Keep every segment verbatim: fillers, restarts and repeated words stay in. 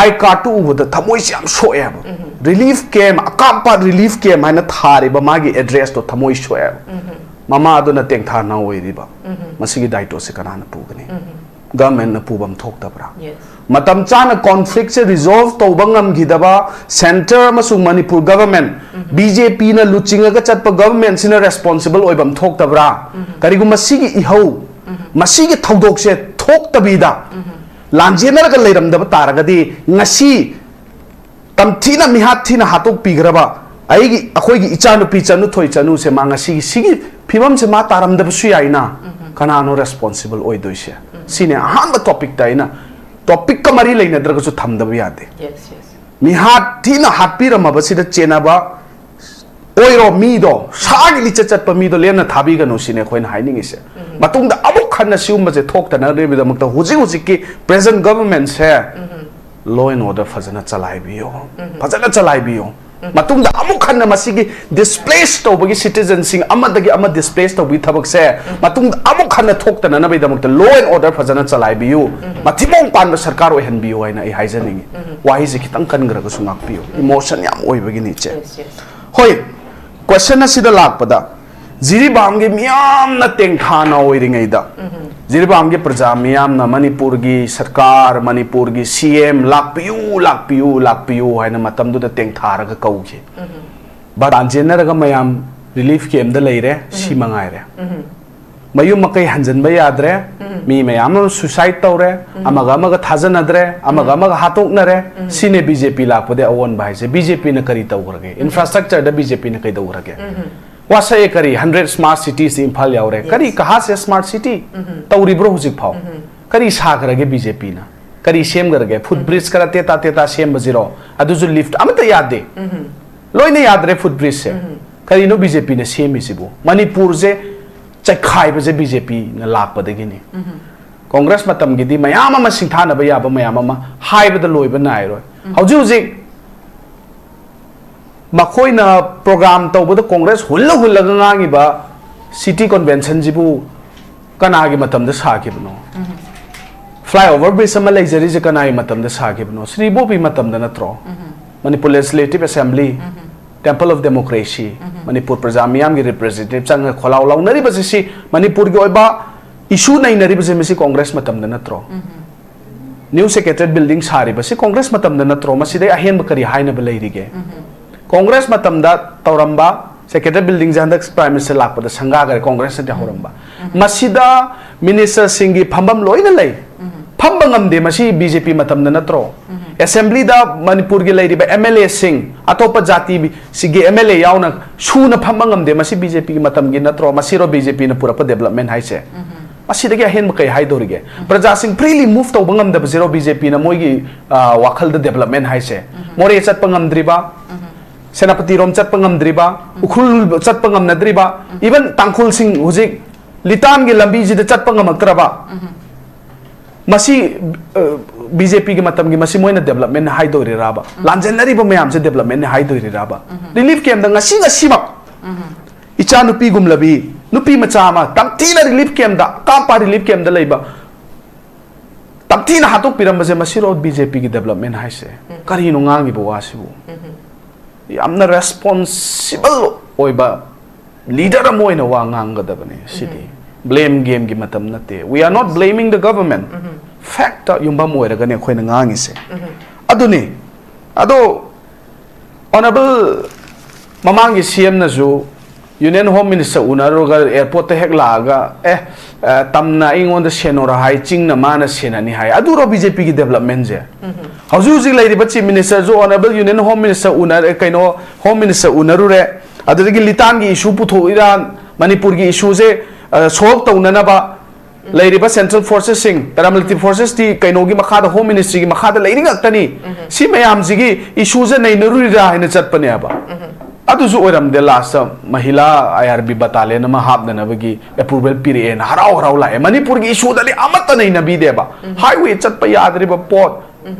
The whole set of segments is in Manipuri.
ꯑꯥꯏ ꯀꯥꯔꯠꯇꯨ ꯎꯕꯗ ꯊꯃꯣꯏꯁꯦ ꯌꯥꯝ ꯁꯣꯛꯑꯦꯕ꯫ ꯔꯤꯂꯤꯐ ꯀꯦꯝ, ꯑꯀꯥꯝꯄꯥꯠ ꯔꯤꯂꯤꯐ ꯀꯦꯝ ꯍꯥꯏꯅ ꯊꯥꯔꯤꯕ ꯃꯥꯒꯤ ꯑꯦꯗ꯭ꯔꯦꯁꯇꯣ ꯊꯃꯣꯏ ꯁꯣꯛꯑꯦꯕ꯫ ꯃꯃꯥꯗꯨꯅ ꯇꯦꯡꯊꯥ ꯅꯥꯎ ꯑꯣꯏꯔꯤꯕ꯫ ꯃꯁꯤꯒꯤ ꯗꯥꯏꯇꯣꯁꯦ ꯀꯅꯥꯅ ꯄꯨꯒꯅꯤ? ꯒꯚꯔꯟꯃꯦꯟꯠꯅ ꯄꯨꯐꯝ ꯊꯣꯛꯇꯕ꯭ꯔꯥ? Yes. ꯃꯇꯝ ꯆꯥꯅ ꯀꯣꯟꯐ꯭ꯂꯤꯛꯁꯦ ꯔꯤꯖꯣꯜꯚ ꯇꯧꯕ ꯉꯝꯈꯤꯗꯕ ꯁꯦꯟꯇꯔ ꯑꯃꯁꯨꯡ ꯃꯅꯤꯄꯨꯔ ꯒꯚꯔꯟꯃꯦꯟꯠ, ꯕꯤ ꯖꯦ ꯄꯤꯅ ꯂꯨꯆꯤꯡꯉꯒ ꯆꯠꯄ ꯒꯚꯔꯟꯃꯦꯟꯠꯁꯤꯅ ꯔꯦꯁꯄꯣꯟꯁꯤꯕꯜ ꯑꯣꯏꯐꯝ ꯊꯣꯛꯇꯕ꯭ꯔꯥ? ꯀꯔꯤꯒꯨꯝꯕ ꯁꯤꯒꯤ ꯏꯍꯧ, ꯃꯁꯤꯒꯤ ꯊꯧꯗꯣꯛꯁꯦ ꯊꯣꯛꯇꯕꯤꯗ ꯂꯥꯟꯖꯦꯟꯅꯔꯒ ꯂꯩꯔꯝꯗꯕ ꯇꯥꯔꯒꯗꯤ ꯉꯁꯤ ꯇꯝꯊꯤꯅ ꯃꯤꯍꯥꯠ ꯊꯤꯅ ꯍꯥꯠꯇꯣꯛꯄꯤꯈ꯭ꯔꯕ ꯑꯩꯒꯤ, ꯑꯩꯈꯣꯏꯒꯤ ꯏꯆꯥꯅꯨꯄꯤ ꯆꯅꯨꯊꯣꯏ ꯆꯅꯨꯁꯦ ꯃꯥ ꯉꯁꯤꯒꯤ ꯁꯤꯒꯤ ꯐꯤꯕꯝꯁꯦ ꯃꯥ ꯇꯥꯔꯝꯗꯕꯁꯨ ꯌꯥꯏꯅ꯫ ꯀꯅꯥꯅꯣ ꯔꯦꯁꯄꯣꯟꯁꯤꯕꯜ ꯑꯣꯏꯗꯣꯏꯁꯦ? ꯁꯤꯅꯦ ꯑꯍꯥꯟꯕ ꯇꯣꯄꯤꯛꯇ ꯑꯩꯅ, ꯇꯣꯄꯤꯛꯀ ꯃꯔꯤ ꯂꯩꯅꯗ꯭ꯔꯒꯁꯨ ꯊꯝꯗꯕ ꯌꯥꯗꯦ꯫ Yes, yes. ꯃꯤꯍꯥꯠ ꯊꯤꯅ ꯍꯥꯠꯄꯤꯔꯝꯃꯕꯁꯤꯗ ꯆꯦꯟꯅꯕ ꯑꯣꯏꯔꯣ, ꯃꯤꯗꯣ, ꯁꯥꯒꯤ ꯂꯤꯆꯠ ꯆꯠꯄ ꯃꯤꯗꯣ ꯂꯦꯝꯅ ꯊꯥꯕꯤꯒꯅꯨ ꯁꯤꯅꯦ ꯑꯩꯈꯣꯏꯅ ꯍꯥꯏꯅꯤꯡꯉꯤꯁꯦ꯫ ꯃꯇꯨꯡꯗ ꯑꯃꯨꯛ ꯍꯟꯅ ꯁꯤꯒꯨꯝꯕꯁꯦ ꯊꯣꯛꯇꯅꯕꯒꯤꯗꯃꯛꯇ ꯍꯧꯖꯤꯛ ꯍꯧꯖꯤꯛꯀꯤ ꯄ꯭ꯔꯦꯖꯦꯟꯠ ꯒꯚꯔꯟꯃꯦꯟꯠꯁꯦ law and order ꯐꯖꯅ ꯆꯂꯥꯏꯕꯤꯌꯣ, ꯐꯖꯅ ꯆꯂꯥꯏꯕꯤꯌꯣ꯫ ꯃꯇꯨꯡꯗ ꯑꯃꯨꯛ ꯍꯟꯅ ꯃꯁꯤꯒꯤ ꯗꯤꯁꯄ꯭ꯂꯦꯁ ꯇꯧꯕꯒꯤ, ꯁꯤꯇꯤꯖꯟꯁꯤꯡ ꯑꯃꯗꯒꯤ ꯑꯃ ꯗꯤꯁꯄ꯭ꯂꯦꯁ ꯇꯧꯕꯒꯤ ꯊꯕꯛꯁꯦ ꯃꯇꯨꯡꯗ ꯑꯃꯨꯛ ꯍꯟꯅ ꯊꯣꯛꯇꯅꯅꯕꯒꯤꯗꯃꯛꯇ law and order ꯐꯖꯅ ꯆꯂꯥꯏꯕꯤꯌꯨ, ꯃꯊꯤꯕꯣꯡ ꯄꯥꯟꯕ ꯁꯔꯀꯥꯔ ꯑꯣꯏꯍꯟꯕꯤꯌꯨ ꯍꯥꯏꯅ ꯑꯩ ꯍꯥꯏꯖꯅꯤꯡꯉꯤ꯫ ꯋꯥꯍꯩꯁꯦ ꯈꯤꯇꯪ ꯀꯟꯈ꯭ꯔꯒꯁꯨ ꯉꯥꯛꯄꯤꯌꯨ, ꯏꯃꯣꯁꯟ ꯌꯥꯝ ꯑꯣꯏꯕꯒꯤꯅꯤ, ꯏꯆꯦ꯫ Yes, yes. ꯍꯣꯏ, ꯀꯣꯏꯁꯟ ꯑꯁꯤꯗ ꯂꯥꯛꯄꯗ, ꯖꯤꯔꯤꯕꯥꯝꯒꯤ ꯃꯤꯌꯥꯝꯅ ꯇꯦꯡꯊꯥꯅ ꯑꯣꯏꯔꯤꯉꯩꯗ, ꯖꯤꯔꯤꯕꯥꯝꯒꯤ ꯄ꯭ꯔꯖꯥ ꯃꯤꯌꯥꯝꯅ ꯃꯅꯤꯄꯨꯔꯒꯤ ꯁꯔꯀꯥꯔ, ꯃꯅꯤꯄꯨꯔꯒꯤ ꯁꯤ ꯑꯦꯝ ꯂꯥꯛꯄꯤꯌꯨ, ꯂꯥꯛꯄꯤꯌꯨ, ꯂꯥꯛꯄꯤꯌꯨ ꯍꯥꯏꯅ ꯃꯇꯝꯗꯨꯗ ꯇꯦꯡꯊꯥꯔꯒ ꯀꯧꯈꯤ꯫ ꯕꯥꯟ ꯆꯦꯟꯅꯔꯒ ꯃꯌꯥꯝ ꯔꯤꯂꯤꯐ ꯀꯦꯝꯗ ꯂꯩꯔꯦ, ꯁꯤ ꯃꯉꯥꯏꯔꯦ꯫ ꯃꯌꯨꯝ ꯃꯀꯩ ꯍꯟꯖꯤꯟꯕ ꯌꯥꯗ꯭ꯔꯦ, ꯃꯤ ꯃꯌꯥꯝ ꯑꯃ ꯁꯨꯏꯁꯥꯏꯗ ꯇꯧꯔꯦ, ꯑꯃꯒ ꯑꯃꯒ ꯊꯥꯖꯅꯗ꯭ꯔꯦ, ꯑꯃꯒ ꯑꯃꯒ ꯍꯥꯠꯇꯣꯛꯅꯔꯦ꯫ ꯁꯤꯅꯦ ꯕꯤ ꯖꯦ ꯄꯤ ꯂꯥꯛꯄꯗꯒꯤ ꯑꯑꯣꯟꯕ ꯍꯥꯏꯁꯦ꯫ ꯕꯤ ꯖꯦ ꯄꯤꯅ ꯀꯔꯤ ꯇꯧꯈ꯭ꯔꯒꯦ? ꯏꯟꯐ꯭ꯔꯥꯁ꯭ꯇ꯭ꯔꯛꯆꯔꯗ ꯕꯤ ꯖꯦ ꯄꯤꯅ ꯀꯩꯗꯧꯈ꯭ꯔꯒꯦ? ꯋꯥꯁꯛꯑꯦ, ꯀꯔꯤ ꯍꯟꯗ꯭ꯔꯦꯠ ꯁ꯭ꯃꯥꯔꯠ ꯁꯤꯇꯤꯁ ꯏꯝꯐꯥꯜ ꯌꯥꯎꯔꯦ, ꯀꯔꯤ ꯀꯍꯥꯁꯦ ꯁ꯭ꯃꯥꯔꯠ ꯁꯤꯇꯤ ꯇꯧꯔꯤꯕ꯭ꯔꯣ ꯍꯧꯖꯤꯛ ꯐꯥꯎ? ꯀꯔꯤ ꯁꯥꯈ꯭ꯔꯒꯦ ꯕꯤ ꯖꯦ ꯄꯤꯅ? ꯀꯔꯤ ꯁꯦꯝꯈ꯭ꯔꯒꯦ? ꯐꯨꯠ ꯕ꯭ꯔꯤꯖ ꯈꯔ ꯇꯦꯇꯥ ꯇꯦꯇꯥ ꯁꯦꯝꯕꯁꯤꯔꯣ? ꯑꯗꯨꯁꯨ ꯂꯤꯐ ꯑꯃꯠꯇ ꯌꯥꯗꯦ, ꯂꯣꯏꯅ ꯌꯥꯗ꯭ꯔꯦ ꯐꯨꯠ ꯕ꯭ꯔꯤꯖꯁꯦ꯫ ꯀꯔꯤꯅꯣ ꯕꯤ ꯖꯦ ꯄꯤꯅ ꯁꯦꯝꯃꯤꯁꯤꯕꯨ? ꯃꯅꯤꯄꯨꯔꯁꯦ ꯆꯩꯈꯥꯏꯕꯁꯦ ꯕꯤ ꯖꯦ ꯄꯤꯅ ꯂꯥꯛꯄꯗꯒꯤꯅꯤ꯫ ꯀꯣꯡꯒ꯭ꯔꯦꯁ ꯃꯇꯝꯒꯤꯗꯤ ꯃꯌꯥꯝ ꯑꯃ ꯁꯤꯡꯊꯥꯅꯕ ꯌꯥꯕ ꯃꯌꯥꯝ ꯑꯃ ꯍꯥꯏꯕꯗ ꯂꯣꯏꯕ ꯅꯥꯏꯔꯣꯏ꯫ ꯍꯧꯖꯤꯛ ꯍꯧꯖꯤꯛ ꯃꯈꯣꯏꯅ ꯄ꯭ꯔꯣꯒ꯭ꯔꯥꯝ ꯇꯧꯕꯗ ꯀꯣꯡꯒ꯭ꯔꯦꯁ ꯍꯨꯜꯂ ꯍꯨꯜꯂꯒ ꯉꯥꯡꯉꯤꯕ ꯁꯤꯇꯤ ꯀꯟꯚꯦꯟꯁꯟꯁꯤꯕꯨ ꯀꯅꯥꯒꯤ ꯃꯇꯝꯗ ꯁꯥꯈꯤꯕꯅꯣ? Flyover bridge ꯑꯃ ꯂꯩꯖꯔꯤꯁꯦ ꯀꯅꯥꯒꯤ ꯃꯇꯝꯗ ꯁꯥꯈꯤꯕꯅꯣ? ꯁ꯭ꯔꯤ ꯏꯕꯣꯕꯤ ꯃꯇꯝꯗ ꯅꯠꯇ꯭ꯔꯣ? Manipur Legislative Assembly, Temple of Democracy, Manipur ꯄ꯭ꯔꯖꯥ ꯃꯤꯌꯥꯝꯒꯤ representative ꯆꯪꯉꯒ ꯈꯣꯜꯂꯥꯎ ꯂꯥꯎꯅꯔꯤꯕꯁꯤ, ꯁꯤ ꯃꯅꯤꯄꯨꯔꯒꯤ ꯑꯣꯏꯕ issue ꯅꯩꯅꯔꯤꯕꯁꯦ, ꯃꯁꯤ Congress ꯃꯇꯝꯗ ꯅꯠꯇ꯭ꯔꯣ? New Secretariat Building ꯁꯥꯔꯤꯕꯁꯤ Congress ꯃꯇꯝꯗ ꯅꯠꯇ꯭ꯔꯣ? ꯃꯁꯤꯗꯩ ꯑꯍꯦꯟꯕ ꯀꯔꯤ ꯍꯥꯏꯅꯕ ꯂꯩꯔꯤꯒꯦ? Congress ꯃꯇꯝꯗ ꯇꯧꯔꯝꯕ Secretariat Buildingꯁꯦ ꯍꯟꯗꯛ Prime Minister ꯂꯥꯛꯄꯗ ꯁꯪꯒꯥꯈꯔꯦ, Congressꯅꯗꯤ ꯍꯧꯔꯝꯕ꯫ ꯃꯁꯤꯗ ministerꯁꯤꯡꯒꯤ ꯐꯝꯐꯝ ꯂꯣꯏꯅ ꯂꯩ꯫ ꯐꯝꯕ ꯉꯝꯗꯦ, ꯃꯁꯤ BJP ꯃꯇꯝꯗ ꯅꯠꯇ꯭ꯔꯣ? Assemblyꯗ ꯃꯅꯤꯄꯨꯔꯒꯤ ꯂꯩꯔꯤꯕ MLAꯁꯤꯡ, ꯑꯇꯣꯞꯄ ꯖꯥꯇꯤꯁꯤꯒꯤ MLA ꯌꯥꯎꯅ ꯁꯨꯅ ꯐꯝꯕ ꯉꯝꯗꯦ, ꯃꯁꯤ BJPꯒꯤ ꯃꯇꯝꯒꯤ ꯅꯠꯇ꯭ꯔꯣ? ꯃꯁꯤꯔꯣ BJPꯅ ꯄꯨꯔꯛꯄ development ꯍꯥꯏꯁꯦ? ꯃꯁꯤꯗꯒꯤ ꯑꯍꯦꯟꯕ ꯀꯩ ꯍꯥꯏꯗꯧꯔꯤꯒꯦ? ꯄ꯭ꯔꯖꯥꯁꯤꯡ freely move ꯇꯧꯕ ꯉꯝꯗꯕꯁꯤꯔꯣ BJPꯅ ꯃꯣꯏꯒꯤ, ꯑ, ꯋꯥꯈꯜꯗ development ꯍꯥꯏꯁꯦ? ꯃꯣꯔꯦ ꯆꯠꯄ ꯉꯝꯗ꯭ꯔꯤꯕ, ꯁꯦꯅꯥꯄꯇꯤꯔꯣꯝ ꯆꯠꯄ ꯉꯝꯗ꯭ꯔꯤꯕ, ꯎꯈ꯭ꯔꯨꯜ ꯆꯠꯄ ꯉꯝꯅꯗ꯭ꯔꯤꯕ, even ꯇꯥꯡꯈꯨꯜꯁꯤꯡ ꯍꯧꯖꯤꯛ ꯂꯤꯇꯥꯟꯒꯤ ꯂꯝꯕꯤꯁꯤꯗ ꯆꯠꯄ ꯉꯝꯃꯛꯇ꯭ꯔꯕ, ꯃꯁꯤ, ꯑ, BJPꯒꯤ ꯃꯇꯝꯒꯤ ꯃꯁꯤ ꯃꯣꯏꯅ development ꯍꯥꯏꯗꯣꯏꯔꯤꯔꯕ? ꯂꯥꯟꯖꯦꯟꯅꯔꯤꯕ ꯃꯌꯥꯝꯁꯦ development ꯍꯥꯏꯗꯣꯏꯔꯤꯔꯕ? Relief campꯇ ꯉꯁꯤ ꯉꯁꯤꯃꯛ ꯏꯆꯥ ꯅꯨꯄꯤꯒꯨꯝꯂꯕꯤ ꯅꯨꯄꯤ ꯃꯆꯥ ꯑꯃ ꯇꯝꯊꯤꯅ relief campꯇ, ꯀꯥꯞꯄ relief campꯇ ꯂꯩꯕ, ꯇꯝꯊꯤꯅ ꯍꯥꯠꯇꯣꯛꯄꯤꯔꯝꯕꯁꯦ, ꯃꯁꯤꯔꯣ BJPꯒꯤ development ꯍꯥꯏꯁꯦ? ꯀꯔꯤꯅꯣ ꯉꯥꯡꯉꯤꯕ ꯋꯥꯁꯤꯕꯨ? ꯌꯥꯝꯅ responsible ꯑꯣꯏꯕ leader ꯑꯃ ꯑꯣꯏꯅ ꯋꯥ ꯉꯥꯡꯒꯗꯕꯅꯤ꯫ ꯁꯤꯗꯤ blame gameꯒꯤ ꯃꯇꯝ ꯅꯠꯇꯦ꯫ We are not blaming the government. Factꯇ ꯌꯨꯝꯐꯝ ꯑꯣꯏꯔꯒꯅꯤ ꯑꯩꯈꯣꯏꯅ ꯉꯥꯡꯉꯤꯁꯦ꯫ ꯑꯗꯨꯅꯤ꯫ ꯑꯗꯣ Honourable ꯃꯃꯥꯡꯒꯤ CMꯅꯁꯨ Union Home Minister ꯎꯅꯔꯨꯔꯒ airportꯇ ꯍꯦꯛ ꯂꯥꯛꯑꯒ, "ꯑꯦ, ꯑ, ꯇꯝꯅ ꯑꯩꯉꯣꯟꯗ ꯁꯦꯟꯅꯧꯔ ꯍꯥꯏ, ꯆꯤꯡꯅ ꯃꯥꯅ ꯁꯦꯟꯅꯅꯤ ꯍꯥꯏ"? ꯑꯗꯨꯔꯣ BJPꯒꯤ developmentꯁꯦ? ꯍꯧꯖꯤꯛ ꯍꯧꯖꯤꯛ ꯂꯩꯔꯤꯕ Chief Ministerꯁꯨ Honourable Union Home Minister ꯎꯅꯔꯦ, ꯀꯩꯅꯣ, Home Minister ꯎꯅꯔꯨꯔꯦ, ꯑꯗꯨꯗꯒꯤ ꯂꯤꯇꯥꯟꯒꯤ issue ꯄꯨꯊꯣꯛꯏꯔꯥ, ꯃꯅꯤꯄꯨꯔꯒꯤ issueꯁꯦ, ꯑ, solve ꯇꯧꯅꯅꯕ ꯂꯩꯔꯤꯕ central forcesꯁꯤꯡ, paramilitary forcesꯇꯤ ꯀꯩꯅꯣꯒꯤ ꯃꯈꯥꯗ, Home Ministryꯒꯤ ꯃꯈꯥꯗ ꯂꯩꯔꯤ ꯉꯥꯛꯇꯅꯤ꯫ ꯁꯤ ꯃꯌꯥꯝꯁꯤꯒꯤ issueꯁꯦ ꯅꯩꯅꯔꯨꯔꯤꯔꯥ ꯍꯥꯏꯅ ꯆꯠꯄꯅꯦꯕ꯫ ꯑꯗꯨꯁꯨ ꯑꯣꯏꯔꯝꯗꯦ, lastꯇ ꯃꯍꯤꯂꯥ IRB battalion ꯑꯃ ꯍꯥꯞꯅꯅꯕꯒꯤ approval ꯄꯤꯔꯛꯑꯦꯅ ꯍꯔꯥꯎ ꯍꯔꯥꯎ ꯂꯥꯛꯑꯦ꯫ ꯃꯅꯤꯄꯨꯔꯒꯤ issueꯗꯗꯤ ꯑꯃꯠꯇ ꯅꯩꯅꯕꯤꯗꯦꯕ꯫ Highway ꯆꯠꯄ ꯌꯥꯗ꯭ꯔꯤꯕ ꯄꯣꯠ,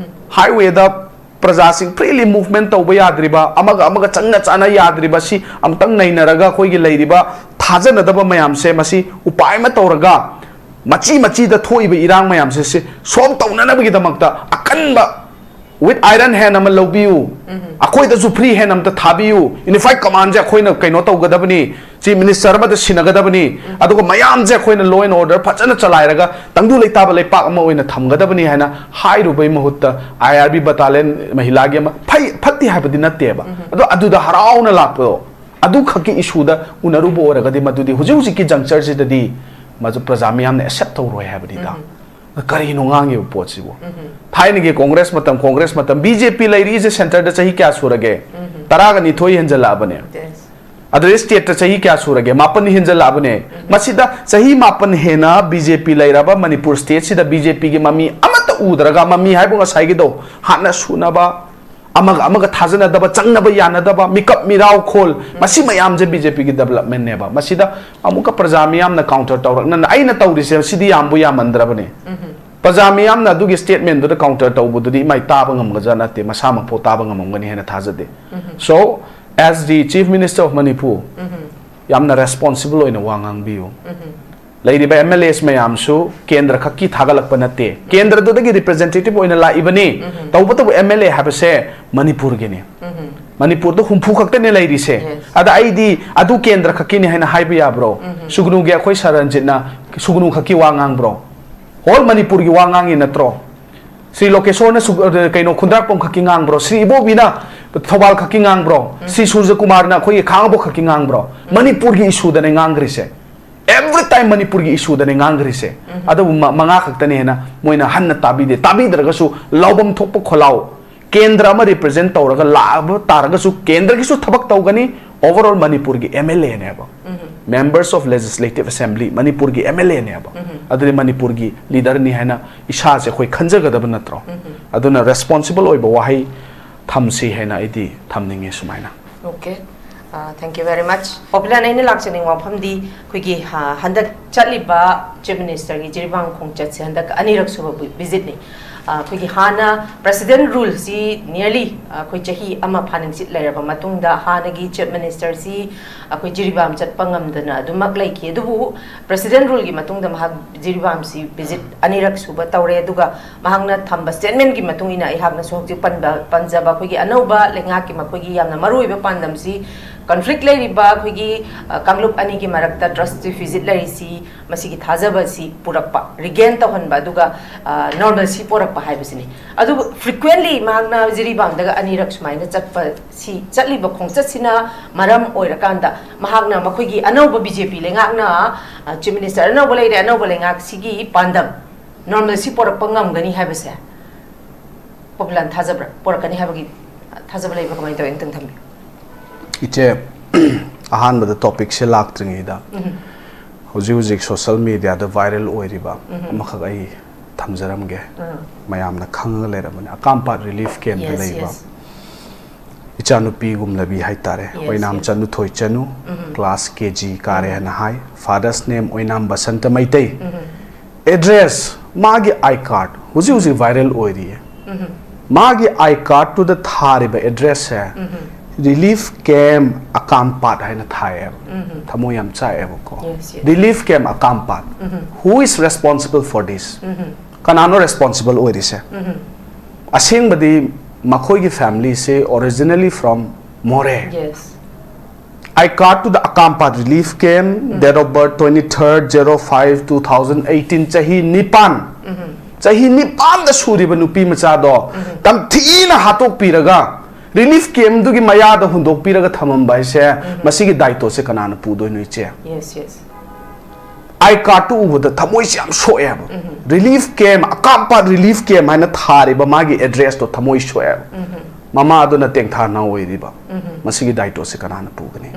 highwayꯗ ꯄ꯭ꯔꯖꯥꯁꯤꯡ freely movement ꯇꯧꯕ ꯌꯥꯗ꯭ꯔꯤꯕ, ꯑꯃꯒ ꯑꯃꯒ ꯆꯪꯅ ꯆꯥꯅ ꯌꯥꯗ꯭ꯔꯤꯕ, ꯁꯤ ꯑꯝꯇꯪ ꯅꯩꯅꯔꯒ ꯑꯩꯈꯣꯏꯒꯤ ꯂꯩꯔꯤꯕ ꯊꯥꯖꯅꯗꯕ ꯃꯌꯥꯝꯁꯦ ꯃꯁꯤ ꯎꯄꯥꯏ ꯑꯃ ꯇꯧꯔꯒ ꯃꯆꯤ ꯃꯆꯤꯗ ꯊꯣꯛꯏꯕ ꯏꯔꯥꯡ ꯃꯌꯥꯝꯁꯦ ꯁꯤ solve ꯇꯧꯅꯅꯕꯒꯤꯗꯃꯛꯇ ꯑꯀꯟꯕ with iron hand ꯑꯃ ꯂꯧꯕꯤꯌꯨ, ꯑꯩꯈꯣꯏꯗꯁꯨ free hand ꯑꯝꯇ ꯊꯥꯕꯤꯌꯨ, unified commandꯁꯦ ꯑꯩꯈꯣꯏꯅ ꯀꯩꯅꯣ ꯇꯧꯒꯗꯕꯅꯤ, chief minister ꯑꯃꯗ ꯁꯤꯟꯅꯒꯗꯕꯅꯤ, ꯑꯗꯨꯒ ꯃꯌꯥꯝꯁꯦ ꯑꯩꯈꯣꯏꯅ law and order ꯐꯖꯅ ꯆꯂꯥꯏꯔꯒ ꯇꯪꯗꯨ ꯂꯩꯇꯥꯕ ꯂꯩꯄꯥꯛ ꯑꯃ ꯑꯣꯏꯅ ꯊꯝꯒꯗꯕꯅꯤ ꯍꯥꯏꯅ ꯍꯥꯏꯔꯨꯕꯩ ꯃꯍꯨꯠꯇ I R B battalion ꯃꯍꯤꯂꯥꯒꯤ ꯑꯃ ꯐꯩ ꯐꯠꯇꯦ ꯍꯥꯏꯕꯗꯤ ꯅꯠꯇꯦꯕ, ꯑꯗꯣ ꯑꯗꯨꯗ ꯍꯔꯥꯎꯅ ꯂꯥꯛꯄꯗꯣ ꯑꯗꯨꯈꯛꯀꯤ issueꯗ ꯎꯅꯔꯨꯕ ꯑꯣꯏꯔꯒꯗꯤ ꯃꯗꯨꯗꯤ ꯍꯧꯖꯤꯛ ꯍꯧꯖꯤꯛꯀꯤ junctureꯁꯤꯗꯗꯤ ꯃꯗꯨ ꯄ꯭ꯔꯖꯥ ꯃꯤꯌꯥꯝꯅ accept ꯇꯧꯔꯣꯏ ꯍꯥꯏꯕꯅꯤꯗ꯫ ꯀꯔꯤꯅꯣ ꯉꯥꯡꯉꯤꯕ ꯄꯣꯠꯁꯤꯕꯨ? ꯊꯥꯏꯅꯒꯤ Congress ꯃꯇꯝ, Congress ꯃꯇꯝ, B J P ꯂꯩꯔꯤꯁꯦ centreꯗ ꯆꯍꯤ ꯀꯌꯥ ꯁꯨꯔꯒꯦ? ꯇꯔꯥꯒ ꯅꯤꯊꯣꯏ ꯍꯦꯟꯖꯜꯂꯛꯑꯕꯅꯦ꯫ ꯑꯗꯨꯗꯩ stateꯇ ꯆꯍꯤ ꯀꯌꯥ ꯁꯨꯔꯒꯦ? ꯃꯥꯄꯟ ꯍꯦꯟꯖꯜꯂꯛꯑꯕꯅꯦ꯫ ꯃꯁꯤꯗ ꯆꯍꯤ ꯃꯥꯄꯟ ꯍꯦꯟꯅ B J P ꯂꯩꯔꯕ ꯃꯅꯤꯄꯨꯔ stateꯁꯤꯗ B J Pꯒꯤ ꯃꯃꯤ ꯑꯃꯠꯇ ꯎꯗ꯭ꯔꯒ, ꯃꯃꯤ ꯍꯥꯏꯕꯨ ꯉꯁꯥꯏꯒꯤꯗꯣ, ꯍꯥꯠꯅ ꯁꯨꯅꯕ, ꯑꯃꯒ ꯑꯃꯒ ꯊꯥꯖꯅꯗꯕ, ꯆꯪꯅꯕ ꯌꯥꯅꯗꯕ, ꯃꯤꯀꯞ ꯃꯤꯔꯥꯎ ꯈꯣꯜ, ꯃꯁꯤ ꯃꯌꯥꯝꯁꯦ B J Pꯒꯤ developmentꯅꯦꯕ꯫ ꯃꯁꯤꯗ ꯑꯃꯨꯛꯀ ꯄ꯭ꯔꯖꯥ ꯃꯤꯌꯥꯝꯅ counter ꯇꯧꯔꯛꯅ, ꯑꯩꯅ ꯇꯧꯔꯤꯁꯦ ꯁꯤꯗꯤ ꯌꯥꯝꯕꯨ ꯌꯥꯝꯃꯟꯗ꯭ꯔꯕꯅꯦ꯫ ꯄ꯭ꯔꯖꯥ ꯃꯤꯌꯥꯝꯅ ꯑꯗꯨꯒꯤ statementꯗꯨꯗ counter ꯇꯧꯕꯗꯨꯗꯤ ꯏꯃꯥꯏ ꯇꯥꯕ ꯉꯝꯒꯗ꯭ꯔꯥ? ꯅꯠꯇꯦ, ꯃꯁꯥꯃꯛꯐꯥꯎ ꯇꯥꯕ ꯉꯝꯃꯝꯒꯅꯤ ꯍꯥꯏꯅ ꯊꯥꯖꯗꯦ꯫ So, as the Chief Minister of Manipur, ꯌꯥꯝꯅ responsible ꯑꯣꯏꯅ ꯋꯥ ꯉꯥꯡꯕꯤꯌꯨ꯫ ꯂꯩꯔꯤꯕ M L As ꯃꯌꯥꯝꯁꯨ ꯀꯦꯟꯗ꯭ꯔ ꯈꯛꯀꯤ ꯊꯥꯒꯠꯂꯛꯄ ꯅꯠꯇꯦ, ꯀꯦꯟꯗ꯭ꯔꯗꯨꯗꯒꯤ representative ꯑꯣꯏꯅ ꯂꯥꯛꯏꯕꯅꯤ꯫ ꯇꯧꯕꯇꯕꯨ M L A ꯍꯥꯏꯕꯁꯦ ꯃꯅꯤꯄꯨꯔꯒꯤꯅꯤ꯫ ꯃꯅꯤꯄꯨꯔꯗ ꯍꯨꯝꯐꯨ ꯈꯛꯇꯅꯦ ꯂꯩꯔꯤꯁꯦ꯫ Yes. ꯑꯗ ꯑꯩꯗꯤ ꯑꯗꯨ ꯀꯦꯟꯗ꯭ꯔ ꯈꯛꯀꯤꯅꯤ ꯍꯥꯏꯅ ꯍꯥꯏꯕ ꯌꯥꯕ꯭ꯔꯣ? ꯁꯨꯒꯅꯨꯒꯤ ꯑꯩꯈꯣꯏ ꯁꯥꯔ ꯔꯟꯖꯤꯠꯅ ꯁꯨꯒꯅꯨ ꯈꯛꯀꯤ ꯋꯥ ꯉꯥꯡꯕ꯭ꯔꯣ? Whole ꯃꯅꯤꯄꯨꯔꯒꯤ ꯋꯥ ꯉꯥꯡꯉꯤ ꯅꯠꯇ꯭ꯔꯣ? ꯁ꯭ꯔꯤ ꯂꯣꯀꯦꯁꯣꯔꯅ ꯁꯨ-, ꯑ, ꯀꯩꯅꯣ, ꯈꯨꯟꯗ꯭ꯔꯥꯛꯄꯝ ꯈꯛꯀꯤ ꯉꯥꯡꯕ꯭ꯔꯣ? ꯁ꯭ꯔꯤ ꯏꯕꯣꯕꯤꯅ ꯊꯧꯕꯥꯜ ꯈꯛꯀꯤ ꯉꯥꯡꯕ꯭ꯔꯣ? ꯁ꯭ꯔꯤ ꯁꯨꯔꯖꯀꯨꯃꯥꯔꯅ ꯑꯩꯈꯣꯏꯒꯤ ꯈꯥꯉꯕꯣꯛ ꯈꯛꯀꯤ ꯉꯥꯡꯕ꯭ꯔꯣ? ꯃꯅꯤꯄꯨꯔꯒꯤ issueꯗꯅꯦ ꯉꯥꯡꯈ꯭ꯔꯤꯁꯦ꯫ Every time ꯃꯅꯤꯄꯨꯔꯒꯤ issueꯗꯅꯦ ꯉꯥꯡꯈ꯭ꯔꯤꯁꯦ꯫ ꯑꯗꯨꯕꯨ ꯃ-, ꯃꯉꯥ ꯈꯛꯇꯅꯦ ꯍꯥꯏꯅ ꯃꯣꯏꯅ ꯍꯟꯅ ꯇꯥꯕꯤꯗꯦ꯫ ꯇꯥꯕꯤꯗ꯭ꯔꯒꯁꯨ ꯂꯥꯎꯐꯝ ꯊꯣꯛꯄ ꯈꯣꯜꯂꯥꯎ꯫ ꯀꯦꯟꯗ꯭ꯔ ꯑꯃ represent ꯇꯧꯔꯒ ꯂꯥꯛꯑꯕ ꯇꯥꯔꯒꯁꯨ ꯀꯦꯟꯗ꯭ꯔꯒꯤꯁꯨ ꯊꯕꯛ ꯇꯧꯒꯅꯤ꯫ Overall ꯃꯅꯤꯄꯨꯔꯒꯤ M L Aꯅꯦꯕ꯫ Members of Legislative Assembly, ꯃꯅꯤꯄꯨꯔꯒꯤ M L Aꯅꯦꯕ꯫ ꯑꯗꯨꯗꯤ ꯃꯅꯤꯄꯨꯔꯒꯤ leaderꯅꯤ ꯍꯥꯏꯅ ꯏꯁꯥꯁꯦ ꯑꯩꯈꯣꯏ ꯈꯟꯖꯒꯗꯕ ꯅꯠꯇ꯭ꯔꯣ? ꯑꯗꯨꯅ responsible ꯑꯣꯏꯕ ꯋꯥꯍꯩ ꯊꯝꯁꯤ ꯍꯥꯏꯅ ꯑꯩꯗꯤ ꯊꯝꯅꯤꯡꯉꯤ ꯁꯨꯃꯥꯏꯅ꯫ Okay. Uh, thank you very much. Popilan, ꯑꯩꯅ ꯂꯥꯛꯆꯅꯤꯡꯕ ꯋꯥꯐꯝꯗꯤ ꯑꯩꯈꯣꯏꯒꯤ, ꯑ, ꯍꯟꯗꯛ ꯆꯠꯂꯤꯕ Chief Ministerꯒꯤ ꯖꯤꯔꯤꯕꯥꯝ ꯈꯣꯡꯆꯠꯁꯦ ꯍꯟꯗꯛ ꯑꯅꯤꯔꯛ ꯁꯨꯕ ꯕꯤ-, visitꯅꯤ꯫ ꯑꯩꯈꯣꯏꯒꯤ ꯍꯥꯟꯅ ꯄ꯭ꯔꯦꯁꯤꯗꯦꯟ ꯔꯨꯜꯁꯤ ꯅꯤꯌꯔꯂꯤ ꯑꯩꯈꯣꯏ ꯆꯍꯤ ꯑꯃ ꯐꯥꯅꯤꯡꯆꯤꯠ ꯂꯩꯔꯕ ꯃꯇꯨꯡꯗ ꯍꯥꯟꯅꯒꯤ ꯆꯤꯐ ꯃꯤꯅꯤꯁꯇꯔꯁꯤ ꯑꯩꯈꯣꯏ ꯖꯤꯔꯤꯕꯥꯝ ꯆꯠꯄ ꯉꯝꯗꯅ ꯑꯗꯨꯃꯛ ꯂꯩꯈꯤ꯫ ꯑꯗꯨꯕꯨ ꯄ꯭ꯔꯦꯁꯤꯗꯦꯟ ꯔꯨꯜꯒꯤ ꯃꯇꯨꯡꯗ ꯃꯍꯥꯛ ꯖꯤꯔꯤꯕꯥꯝꯁꯤ ꯚꯤꯖꯤꯠ ꯑꯅꯤꯔꯛ ꯁꯨꯕ ꯇꯧꯔꯦ꯫ ꯑꯗꯨꯒ ꯃꯍꯥꯛꯅ ꯊꯝꯕ ꯁ꯭ꯇꯦꯠꯃꯦꯟꯒꯤ ꯃꯇꯨꯡ ꯏꯟꯅ ꯑꯩꯍꯥꯛꯅꯁꯨ ꯍꯧꯖꯤꯛ ꯄꯟꯕ ꯄꯟꯖꯕ ꯑꯩꯈꯣꯏꯒꯤ ꯑꯅꯧꯕ ꯂꯩꯉꯥꯛꯀꯤ ꯃꯈꯣꯏꯒꯤ ꯌꯥꯝꯅ ꯃꯔꯨꯑꯣꯏꯕ ꯄꯥꯟꯗꯝꯁꯤ ꯀꯟꯐ꯭ꯂꯤꯛ ꯂꯩꯔꯤꯕ ꯑꯩꯈꯣꯏꯒꯤ ꯀꯥꯡꯂꯨꯞ ꯑꯅꯤꯒꯤ ꯃꯔꯛꯇ ꯇ꯭ꯔꯁ ꯗꯤꯐꯤꯁꯤꯠ ꯂꯩꯔꯤꯁꯤ ꯃꯁꯤꯒꯤ ꯊꯥꯖꯕ ꯑꯁꯤ ꯄꯨꯔꯛꯄ, ꯔꯤꯒꯦꯟ ꯇꯧꯍꯟꯕ, ꯑꯗꯨꯒ ꯅꯣꯔꯃꯦꯜꯁꯤ ꯄꯨꯔꯛꯄ ꯍꯥꯏꯕꯁꯤꯅꯤ꯫ ꯑꯗꯨꯕꯨ ꯐ꯭ꯔꯤꯀ꯭ꯋꯦꯟꯂꯤ ꯃꯍꯥꯛꯅ ꯖꯤꯔꯤꯕꯥꯝꯗꯒ ꯑꯅꯤꯔꯛ ꯁꯨꯃꯥꯏꯅ ꯆꯠꯄꯁꯤ, ꯆꯠꯂꯤꯕ ꯈꯣꯡꯆꯠꯁꯤꯅ ꯃꯔꯝ ꯑꯣꯏꯔꯀꯥꯟꯗ ꯃꯍꯥꯛꯅ ꯃꯈꯣꯏꯒꯤ ꯑꯅꯧꯕ ꯕꯤ ꯖꯦ ꯄꯤ ꯂꯩꯉꯥꯛꯅ ꯆꯤꯐ ꯃꯤꯅꯤꯁꯇꯔ ꯑꯅꯧꯕ ꯂꯩꯔꯦ, ꯑꯅꯧꯕ ꯂꯩꯉꯥꯛꯁꯤꯒꯤ ꯄꯥꯟꯗꯝ ꯅꯣꯔꯃꯦꯜꯁꯤ ꯄꯨꯔꯛꯄ ꯉꯝꯒꯅꯤ ꯍꯥꯏꯕꯁꯦ ꯄꯣꯄꯨꯂꯔꯅ ꯊꯥꯖꯕ꯭ꯔꯥ, ꯄꯨꯔꯛꯀꯅꯤ ꯍꯥꯏꯕꯒꯤ ꯊꯥꯖꯕ ꯂꯩꯕ꯭ꯔꯥ, ꯀꯃꯥꯏꯅ ꯇꯧꯋꯤ? ꯑꯝꯇꯪ ꯊꯝꯕꯤꯌꯨ꯫ ꯏꯆꯦ, ꯑꯍꯥꯟꯕꯗ ꯇꯣꯄꯤꯛꯁꯦ ꯂꯥꯛꯇ꯭ꯔꯤꯉꯩꯗ ꯍꯧꯖꯤꯛ ꯍꯧꯖꯤꯛ ꯁꯣꯁꯦꯜ ꯃꯦꯗꯤꯌꯥꯗ ꯚꯥꯏꯔꯦꯜ ꯑꯣꯏꯔꯤꯕ ꯑꯃꯈꯛ ꯑꯩ ꯊꯝꯖꯔꯝꯒꯦ꯫ ꯃꯌꯥꯝꯅ ꯈꯪꯉꯒ ꯂꯩꯔꯕꯅꯤ, ꯑꯀꯥꯝꯄꯥꯠ ꯔꯤꯂꯤꯐ ꯀꯦꯝꯞꯇ Yes, ꯂꯩꯕ yes. ꯏꯆꯥꯅꯨꯄꯤ ꯒꯨꯝꯂꯕꯤ ꯍꯥꯏꯇꯥꯔꯦ, Yes, ꯑꯣꯏꯅꯥꯝ yes. Chanuthoi Chanu, class K G ꯀꯥꯔꯦ ꯍꯥꯏꯅ ꯍꯥꯏ꯫ ꯐꯥꯗꯔꯁ ꯅꯦꯝ ꯑꯣꯏꯅꯥꯝ ꯕꯁꯟꯇ ꯃꯩꯇꯩ꯫ ꯑꯦꯗ꯭ꯔꯦꯁ, ꯃꯥꯒꯤ ꯑꯥꯏ ꯀꯥꯔꯠ ꯍꯧꯖꯤꯛ ꯍꯧꯖꯤꯛ ꯚꯥꯏꯔꯦꯜ ꯑꯣꯏꯔꯤꯌꯦ꯫ ꯃꯥꯒꯤ ꯑꯥꯏ ꯀꯥꯔꯠꯇꯨꯗ ꯊꯥꯔꯤꯕ ꯑꯦꯗ꯭ꯔꯦꯁꯁꯦ ꯔꯤꯂꯤꯐ ꯀꯦꯝꯞ ꯑꯀꯥꯝꯄꯥꯠ ꯍꯥꯏꯅ ꯊꯥꯏꯌꯦꯕ꯫ ꯊꯃꯣꯏ ꯌꯥꯝ ꯆꯥꯛꯑꯦꯕꯀꯣ꯫ Yes, yes. Relief camp Akampad, who is responsible for this? ꯀꯅꯥꯅꯣ ꯔꯦꯁꯄꯣꯟꯁꯤꯕꯜ ꯑꯣꯏꯔꯤꯁꯦ? ꯑꯁꯦꯡꯕꯗꯤ ꯃꯈꯣꯏꯒꯤ ꯐꯦꯃꯤꯂꯤꯁꯦ originally from Moreh꯫ Yes. I card to the Akampat relief camp, date of birth twenty-third zero five two thousand eighteen, ꯆꯍꯤ ꯅꯤꯄꯥꯟ꯫ ꯆꯍꯤ ꯅꯤꯄꯥꯟꯗ ꯁꯨꯔꯤꯕ ꯅꯨꯄꯤ ꯃꯆꯥꯗꯣ ꯇꯝꯊꯤꯅ ꯍꯥꯠꯇꯣꯛꯄꯤꯔꯒ ꯔꯤꯂꯤꯐ ꯀꯦꯝꯞꯇꯨꯒꯤ ꯃꯌꯥꯗ ꯍꯨꯟꯗꯣꯛꯄꯤꯔꯒ ꯊꯝꯃꯝꯕ ꯍꯥꯏꯁꯦ, ꯃꯁꯤꯒꯤ ꯗꯥꯏꯇꯣꯁꯦ ꯀꯅꯥꯅ ꯄꯨꯗꯣꯏꯅꯣ, ꯏꯆꯦ? Yes, yes. ꯑꯥꯏ ꯀꯥꯔꯠꯇꯨ ꯎꯕꯗ ꯊꯃꯣꯏꯁꯦ ꯌꯥꯝ ꯁꯣꯛꯑꯦꯕ꯫ ꯔꯤꯂꯤꯐ ꯀꯦꯝꯞ, ꯑꯀꯥꯝꯄꯥꯠ ꯔꯤꯂꯤꯐ ꯀꯦꯝꯞ ꯍꯥꯏꯅ ꯊꯥꯔꯤꯕ ꯃꯥꯒꯤ ꯑꯦꯗ꯭ꯔꯦꯁꯇꯣ ꯊꯃꯣꯏ ꯁꯣꯛꯑꯦꯕ꯫ ꯃꯃꯥ ꯑꯗꯨꯅ ꯇꯦꯡꯊꯥ ꯅꯥ ꯑꯣꯏꯔꯤꯕ꯫ ꯃꯁꯤꯒꯤ ꯗꯥꯏꯇꯣꯁꯦ ꯀꯅꯥꯅ ꯄꯨꯒꯅꯤ?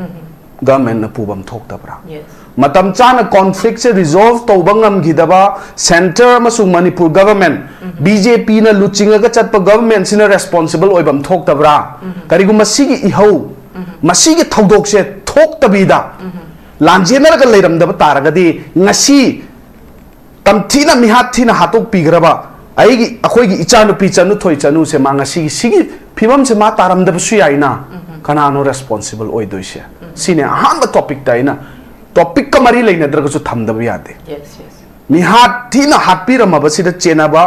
ꯒꯚꯔꯟꯃꯦꯟꯠꯅ ꯄꯨꯐꯝ ꯊꯣꯛꯇꯕ꯭ꯔꯥ? Yes. ꯃꯇꯝ ꯆꯥꯅ ꯀꯣꯟꯐ꯭ꯂꯤꯛꯁꯦ ꯔꯤꯖꯣꯜꯚ ꯇꯧꯕ ꯉꯝꯈꯤꯗꯕ ꯁꯦꯟꯇꯔ ꯑꯃꯁꯨꯡ ꯃꯅꯤꯄꯨꯔ ꯒꯚꯔꯟꯃꯦꯟꯠ, ꯕꯤ ꯖꯦ ꯄꯤꯅ ꯂꯨꯆꯤꯡꯉꯒ ꯆꯠꯄ ꯒꯚꯔꯟꯃꯦꯟꯠꯁꯤꯅ ꯔꯦꯁꯄꯣꯟꯁꯤꯕꯜ ꯑꯣꯏꯐꯝ ꯊꯣꯛꯇꯕ꯭ꯔꯥ? ꯀꯔꯤꯒꯨꯝꯕ ꯁꯤꯒꯤ ꯏꯍꯧ, ꯃꯁꯤꯒꯤ ꯊꯧꯗꯣꯛꯁꯦ ꯊꯣꯛꯇꯕꯤꯗ ꯂꯥꯟꯖꯦꯟꯅꯔꯒ ꯂꯩꯔꯝꯗꯕ ꯇꯥꯔꯒꯗꯤ ꯉꯁꯤ ꯇꯝꯊꯤꯅ ꯃꯤꯍꯥꯠ ꯊꯤꯅ ꯍꯥꯠꯇꯣꯛꯄꯤꯈ꯭ꯔꯕ ꯑꯩꯒꯤ, ꯑꯩꯈꯣꯏꯒꯤ ꯏꯆꯥꯅꯨꯄꯤ ꯆꯅꯨꯊꯣꯏ ꯆꯅꯨꯁꯦ ꯃꯥ ꯉꯁꯤꯒꯤ ꯁꯤꯒꯤ ꯐꯤꯕꯝꯁꯦ ꯃꯥ ꯇꯥꯔꯝꯗꯕꯁꯨ ꯌꯥꯏꯅ, ꯀꯅꯥꯅꯣ responsible ꯑꯣꯏꯗꯣꯏꯁꯦ? ꯁꯤꯅꯦ ꯑꯍꯥꯟꯕ topicꯇ ꯑꯩꯅ, topicꯀ ꯃꯔꯤ ꯂꯩꯅꯗ꯭ꯔꯒꯁꯨ ꯊꯝꯗꯕ ꯌꯥꯗꯦ꯫ Yes, yes. ꯃꯤꯍꯥꯠ ꯊꯤꯅ ꯍꯥꯠꯄꯤꯔꯝꯃꯕꯁꯤꯗ ꯆꯦꯟꯅꯕ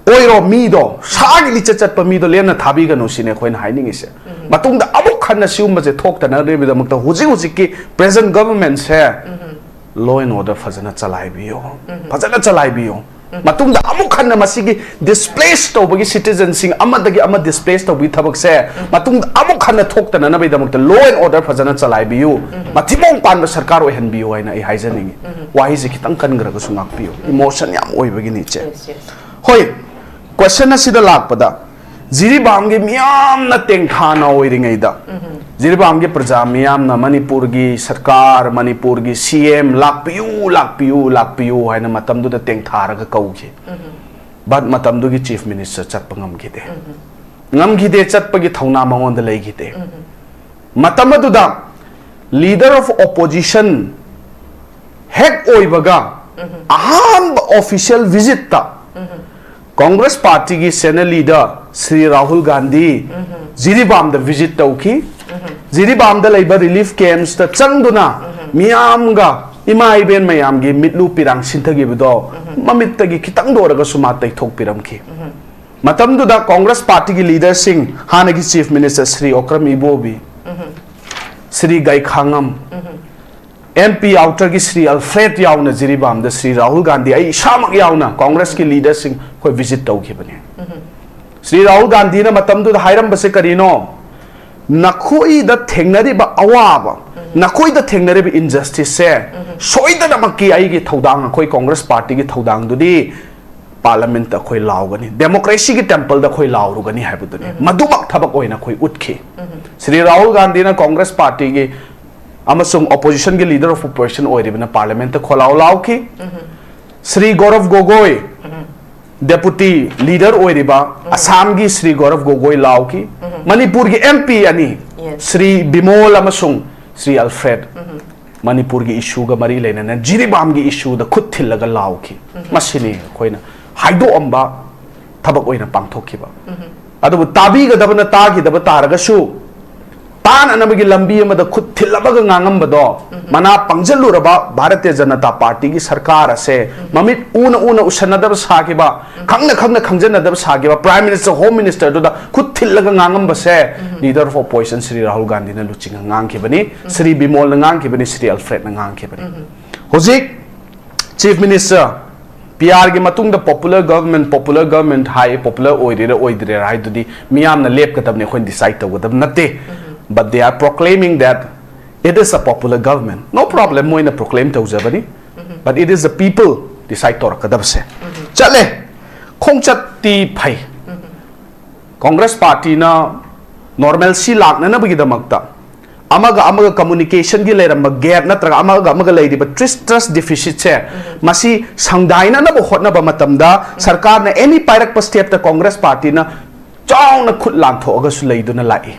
ꯑꯣꯏꯔꯣ, ꯃꯤꯗꯣ, ꯁꯥꯒꯤ ꯂꯤꯆꯠ ꯆꯠꯄ ꯃꯤꯗꯣ ꯂꯦꯝꯅ ꯊꯥꯕꯤꯒꯅꯨ ꯁꯤꯅꯦ ꯑꯩꯈꯣꯏꯅ ꯍꯥꯏꯅꯤꯡꯉꯤꯁꯦ꯫ ꯃꯇꯨꯡꯗ ꯑꯃꯨꯛ ꯍꯟꯅ ꯁꯤꯒꯨꯝꯕꯁꯦ ꯊꯣꯛꯇꯅꯕꯒꯤꯗꯃꯛꯇ ꯍꯧꯖꯤꯛ ꯍꯧꯖꯤꯛꯀꯤ present governmentꯁꯦ law and order ꯐꯖꯅ ꯆꯂꯥꯏꯕꯤꯌꯣ, ꯐꯖꯅ ꯆꯂꯥꯏꯕꯤꯌꯣ꯫ ꯃꯇꯨꯡꯗ ꯑꯃꯨꯛ ꯍꯟꯅ ꯃꯁꯤꯒꯤ displace ꯇꯧꯕꯒꯤ citizenꯁꯤꯡ ꯑꯃꯗꯒꯤ ꯑꯃ displace ꯇꯧꯕꯒꯤ ꯊꯕꯛꯁꯦ ꯃꯇꯨꯡꯗ ꯑꯃꯨꯛ ꯍꯟꯅ ꯊꯣꯛꯇꯅꯅꯕꯒꯤꯗꯃꯛꯇ law and order ꯐꯖꯅ ꯆꯂꯥꯏꯕꯤꯌꯨ, ꯃꯊꯤꯕꯣꯡ ꯄꯥꯟꯕ ꯁꯔꯀꯥꯔ ꯑꯣꯏꯍꯟꯕꯤꯌꯨ ꯍꯥꯏꯅ ꯑꯩ ꯍꯥꯏꯖꯅꯤꯡꯉꯤ꯫ ꯋꯥꯍꯩꯁꯦ ꯈꯤꯇꯪ ꯀꯟꯈ꯭ꯔꯒꯁꯨ ꯉꯥꯛꯄꯤꯌꯨ, emotion ꯌꯥꯝ ꯑꯣꯏꯕꯒꯤꯅꯤ, ꯏꯆꯦ꯫ Yes, yes. ꯍꯣꯏ, question ꯑꯁꯤꯗ ꯂꯥꯛꯄꯗ, ꯖꯤꯔꯤꯕꯥꯝꯒꯤ ꯃꯤꯌꯥꯝꯅ ꯇꯦꯡꯊꯥꯅ ꯑꯣꯏꯔꯤꯉꯩꯗ, ꯖꯤꯔꯤꯕꯥꯝꯒꯤ ꯄ꯭ꯔꯖꯥ ꯃꯤꯌꯥꯝꯅ ꯃꯅꯤꯄꯨꯔꯒꯤ ꯁꯔꯀꯥꯔ, ꯃꯅꯤꯄꯨꯔꯒꯤ C M ꯂꯥꯛꯄꯤꯌꯨ, ꯂꯥꯛꯄꯤꯌꯨ, ꯂꯥꯛꯄꯤꯌꯨ ꯍꯥꯏꯅ ꯃꯇꯝꯗꯨꯗ ꯇꯦꯡꯊꯥꯔꯒ ꯀꯧꯈꯤ꯫ But ꯃꯇꯝꯗꯨꯒꯤ Chief Minister ꯆꯠꯄ ꯉꯝꯈꯤꯗꯦ꯫ ꯉꯝꯈꯤꯗꯦ, ꯆꯠꯄꯒꯤ ꯊꯧꯅꯥ ꯃꯉꯣꯟꯗ ꯂꯩꯈꯤꯗꯦ꯫ ꯃꯇꯝ ꯑꯗꯨꯗ leader of opposition ꯍꯦꯛ ꯑꯣꯏꯕꯒ ꯑꯍꯥꯟꯕ official visitꯇ Congress partyꯒꯤ senior leader Shri Rahul Gandhi ꯖꯤꯔꯤꯕꯥꯝꯗ visit ꯇꯧꯈꯤ꯫ ꯖꯤꯔꯤꯕꯥꯝꯗ ꯂꯩꯕ relief campsꯇ ꯆꯪꯗꯨꯅ ꯃꯤꯌꯥꯝꯒ, ꯏꯃꯥ ꯏꯕꯦꯟ ꯃꯌꯥꯝꯒꯤ ꯃꯤꯠꯂꯨ ꯄꯤꯔꯥꯡ ꯁꯤꯟꯊꯈꯤꯕꯗꯣ ꯃꯃꯤꯠꯇꯒꯤ ꯈꯤꯇꯪꯗ ꯑꯣꯏꯔꯒꯁꯨ ꯃꯥ ꯇꯩꯊꯣꯛꯄꯤꯔꯝꯈꯤ꯫ ꯃꯇꯝꯗꯨꯗ Congress partyꯒꯤ leaderꯁꯤꯡ, ꯍꯥꯟꯅꯒꯤ Chief Minister Shri Okram Ibobi, Shri Gaikhangam, M P outerꯒꯤ ꯁ꯭ꯔꯤ ꯑꯜꯐ꯭ꯔꯦꯗ ꯌꯥꯎꯅ ꯖꯤꯔꯤꯕꯥꯝꯗ ꯁ꯭ꯔꯤ ꯔꯥꯍꯨꯜ ꯒꯥꯟꯙꯤ, ꯑꯩ ꯏꯁꯥꯃꯛ ꯌꯥꯎꯅ Congressꯀꯤ leaderꯁꯤꯡ ꯑꯩꯈꯣꯏ visit ꯇꯧꯈꯤꯕꯅꯤ꯫ ꯁ꯭ꯔꯤ ꯔꯥꯍꯨꯜ ꯒꯥꯟꯙꯤꯅ ꯃꯇꯝꯗꯨꯗ ꯍꯥꯏꯔꯝꯕꯁꯦ ꯀꯔꯤꯅꯣ? ꯅꯈꯣꯏꯗ ꯊꯦꯡꯅꯔꯤꯕ ꯑꯋꯥꯕ, ꯅꯈꯣꯏꯗ ꯊꯦꯡꯅꯔꯤꯕ injusticeꯁꯦ ꯁꯣꯏꯗꯅꯃꯛꯀꯤ ꯑꯩꯒꯤ ꯊꯧꯗꯥꯡ, ꯑꯩꯈꯣꯏ Congress partyꯒꯤ ꯊꯧꯗꯥꯡꯗꯨꯗꯤ parliamentꯇ ꯑꯩꯈꯣꯏ ꯂꯥꯎꯒꯅꯤ, democracyꯒꯤ templeꯗ ꯑꯩꯈꯣꯏ ꯂꯥꯎꯔꯨꯒꯅꯤ ꯍꯥꯏꯕꯗꯨꯅꯤ꯫ ꯃꯗꯨꯃꯛ ꯊꯕꯛ ꯑꯣꯏꯅ ꯑꯩꯈꯣꯏ ꯎꯠꯈꯤ꯫ ꯁ꯭ꯔꯤ ꯔꯥꯍꯨꯜ ꯒꯥꯟꯙꯤꯅ Congress partyꯒꯤ ꯑꯃꯁꯨꯡ oppositionꯒꯤ leader of opposition ꯑꯣꯏꯔꯤꯕꯅ parliamentꯇ ꯈꯣꯜꯂꯥꯎ ꯂꯥꯎꯈꯤ꯫ ꯁ꯭ꯔꯤ ꯒꯧꯔꯕ ꯒꯣꯒꯣꯏ, deputy leader ꯑꯣꯏꯔꯤꯕ ꯑꯁꯥꯝꯒꯤ ꯁ꯭ꯔꯤ ꯒꯧꯔꯕ ꯒꯣꯒꯣꯏ ꯂꯥꯎꯈꯤ꯫ ꯃꯅꯤꯄꯨꯔꯒꯤ M P ꯑꯅꯤ, Yes. ꯁ꯭ꯔꯤ ꯕꯤꯃꯣꯜ ꯑꯃꯁꯨꯡ ꯁ꯭ꯔꯤ ꯑꯜꯐ꯭ꯔꯦꯗ, ꯃꯅꯤꯄꯨꯔꯒꯤ issueꯒ ꯃꯔꯤ ꯂꯩꯅꯅ ꯖꯤꯔꯤꯕꯥꯝꯒꯤ issueꯗ ꯈꯨꯠ ꯊꯤꯜꯂꯒ ꯂꯥꯎꯈꯤ꯫ ꯃꯁꯤꯅꯤ ꯑꯩꯈꯣꯏꯅ ꯍꯥꯏꯗꯣꯛꯑꯝꯕ ꯊꯕꯛ ꯑꯣꯏꯅ ꯄꯥꯡꯊꯣꯛꯈꯤꯕ꯫ ꯑꯗꯨꯕꯨ ꯇꯥꯕꯤꯒꯗꯕꯅ ꯇꯥꯈꯤꯗꯕ ꯇꯥꯔꯒꯁꯨ, ꯇꯥꯅꯅꯕꯒꯤ ꯂꯝꯕꯤ ꯑꯃꯗ ꯈꯨꯠ ꯊꯤꯜꯂꯕꯒ ꯉꯥꯡꯉꯝꯕꯗꯣ, ꯃꯅꯥ ꯄꯪꯖꯜꯂꯨꯔꯕ ꯚꯥꯔꯇꯤꯌ ꯖꯅꯇꯥ ꯄꯥꯔꯇꯤꯒꯤ ꯁꯔꯀꯥꯔ ꯑꯁꯦ ꯃꯃꯤꯠ ꯎꯅ ꯎꯅ ꯎꯁꯟꯅꯗꯕ ꯁꯥꯈꯤꯕ, ꯈꯪꯅ ꯈꯪꯅ ꯈꯪꯖꯟꯅꯗꯕ ꯁꯥꯈꯤꯕ, Prime Minister, Home Minister ꯗꯨꯗ ꯈꯨꯠ ꯊꯤꯜꯂꯒ ꯉꯥꯡꯉꯝꯕꯁꯦ, Leader of Opposition Shri Rahul ꯒꯥꯟꯙꯤꯅ ꯂꯨꯆꯤꯡꯉ ꯉꯥꯡꯈꯤꯕꯅꯤ, ꯁ꯭ꯔꯤ ꯕꯤꯃꯣꯜꯅ ꯉꯥꯡꯈꯤꯕꯅꯤ, ꯁ꯭ꯔꯤ ꯑꯜꯐ꯭ꯔꯦꯗꯅ ꯉꯥꯡꯈꯤꯕꯅꯤ꯫ ꯍꯧꯖꯤꯛ Chief Minister, P R ꯒꯤ ꯃꯇꯨꯡꯗ popular government, popular government ꯍꯥꯏ, popular ꯑꯣꯏꯔꯤꯔꯥ ꯑꯣꯏꯗ꯭ꯔꯤꯔꯥ ꯍꯥꯏꯗꯨꯗꯤ ꯃꯤꯌꯥꯝꯅ ꯂꯦꯞꯀꯗꯕꯅꯤ, ꯑꯩꯈꯣꯏꯅ decide ꯇꯧꯒꯗꯕ ꯅꯠꯇꯦ꯫ But they are proclaiming that it is a popular government. No problem, ꯃꯣꯏꯅ proclaim ꯇꯧꯖꯕꯅꯤ꯫ But it is the people decide ꯇꯧꯔꯛꯀꯗꯕꯁꯦ꯫ ꯆꯠꯂꯦ, ꯈꯣꯡꯆꯠꯇꯤ ꯐꯩ꯫ Congress ꯄꯥꯔꯇꯤꯅ normalcy ꯂꯥꯛꯅꯅꯕꯒꯤꯗꯃꯛꯇ ꯑꯃꯒ ꯑꯃꯒ communication ꯒꯤ ꯂꯩꯔꯝꯕ gap ꯅꯠꯇ꯭ꯔꯒ ꯑꯃꯒ ꯑꯃꯒ ꯂꯩꯔꯤꯕ trust, trust deficit ꯁꯦ, ꯃꯁꯤ ꯁꯪꯗꯥꯏꯅꯅꯕ ꯍꯣꯠꯅꯕ ꯃꯇꯝꯗ ꯁꯔꯀꯥꯔꯅ any ꯄꯥꯏꯔꯛꯄ step ꯇ Congress ꯄꯥꯔꯇꯤꯅ ꯆꯥꯎꯅ ꯈꯨꯠ ꯂꯥꯟꯊꯣꯛꯑꯒꯁꯨ ꯂꯩꯗꯨꯅ ꯂꯥꯛꯏ꯫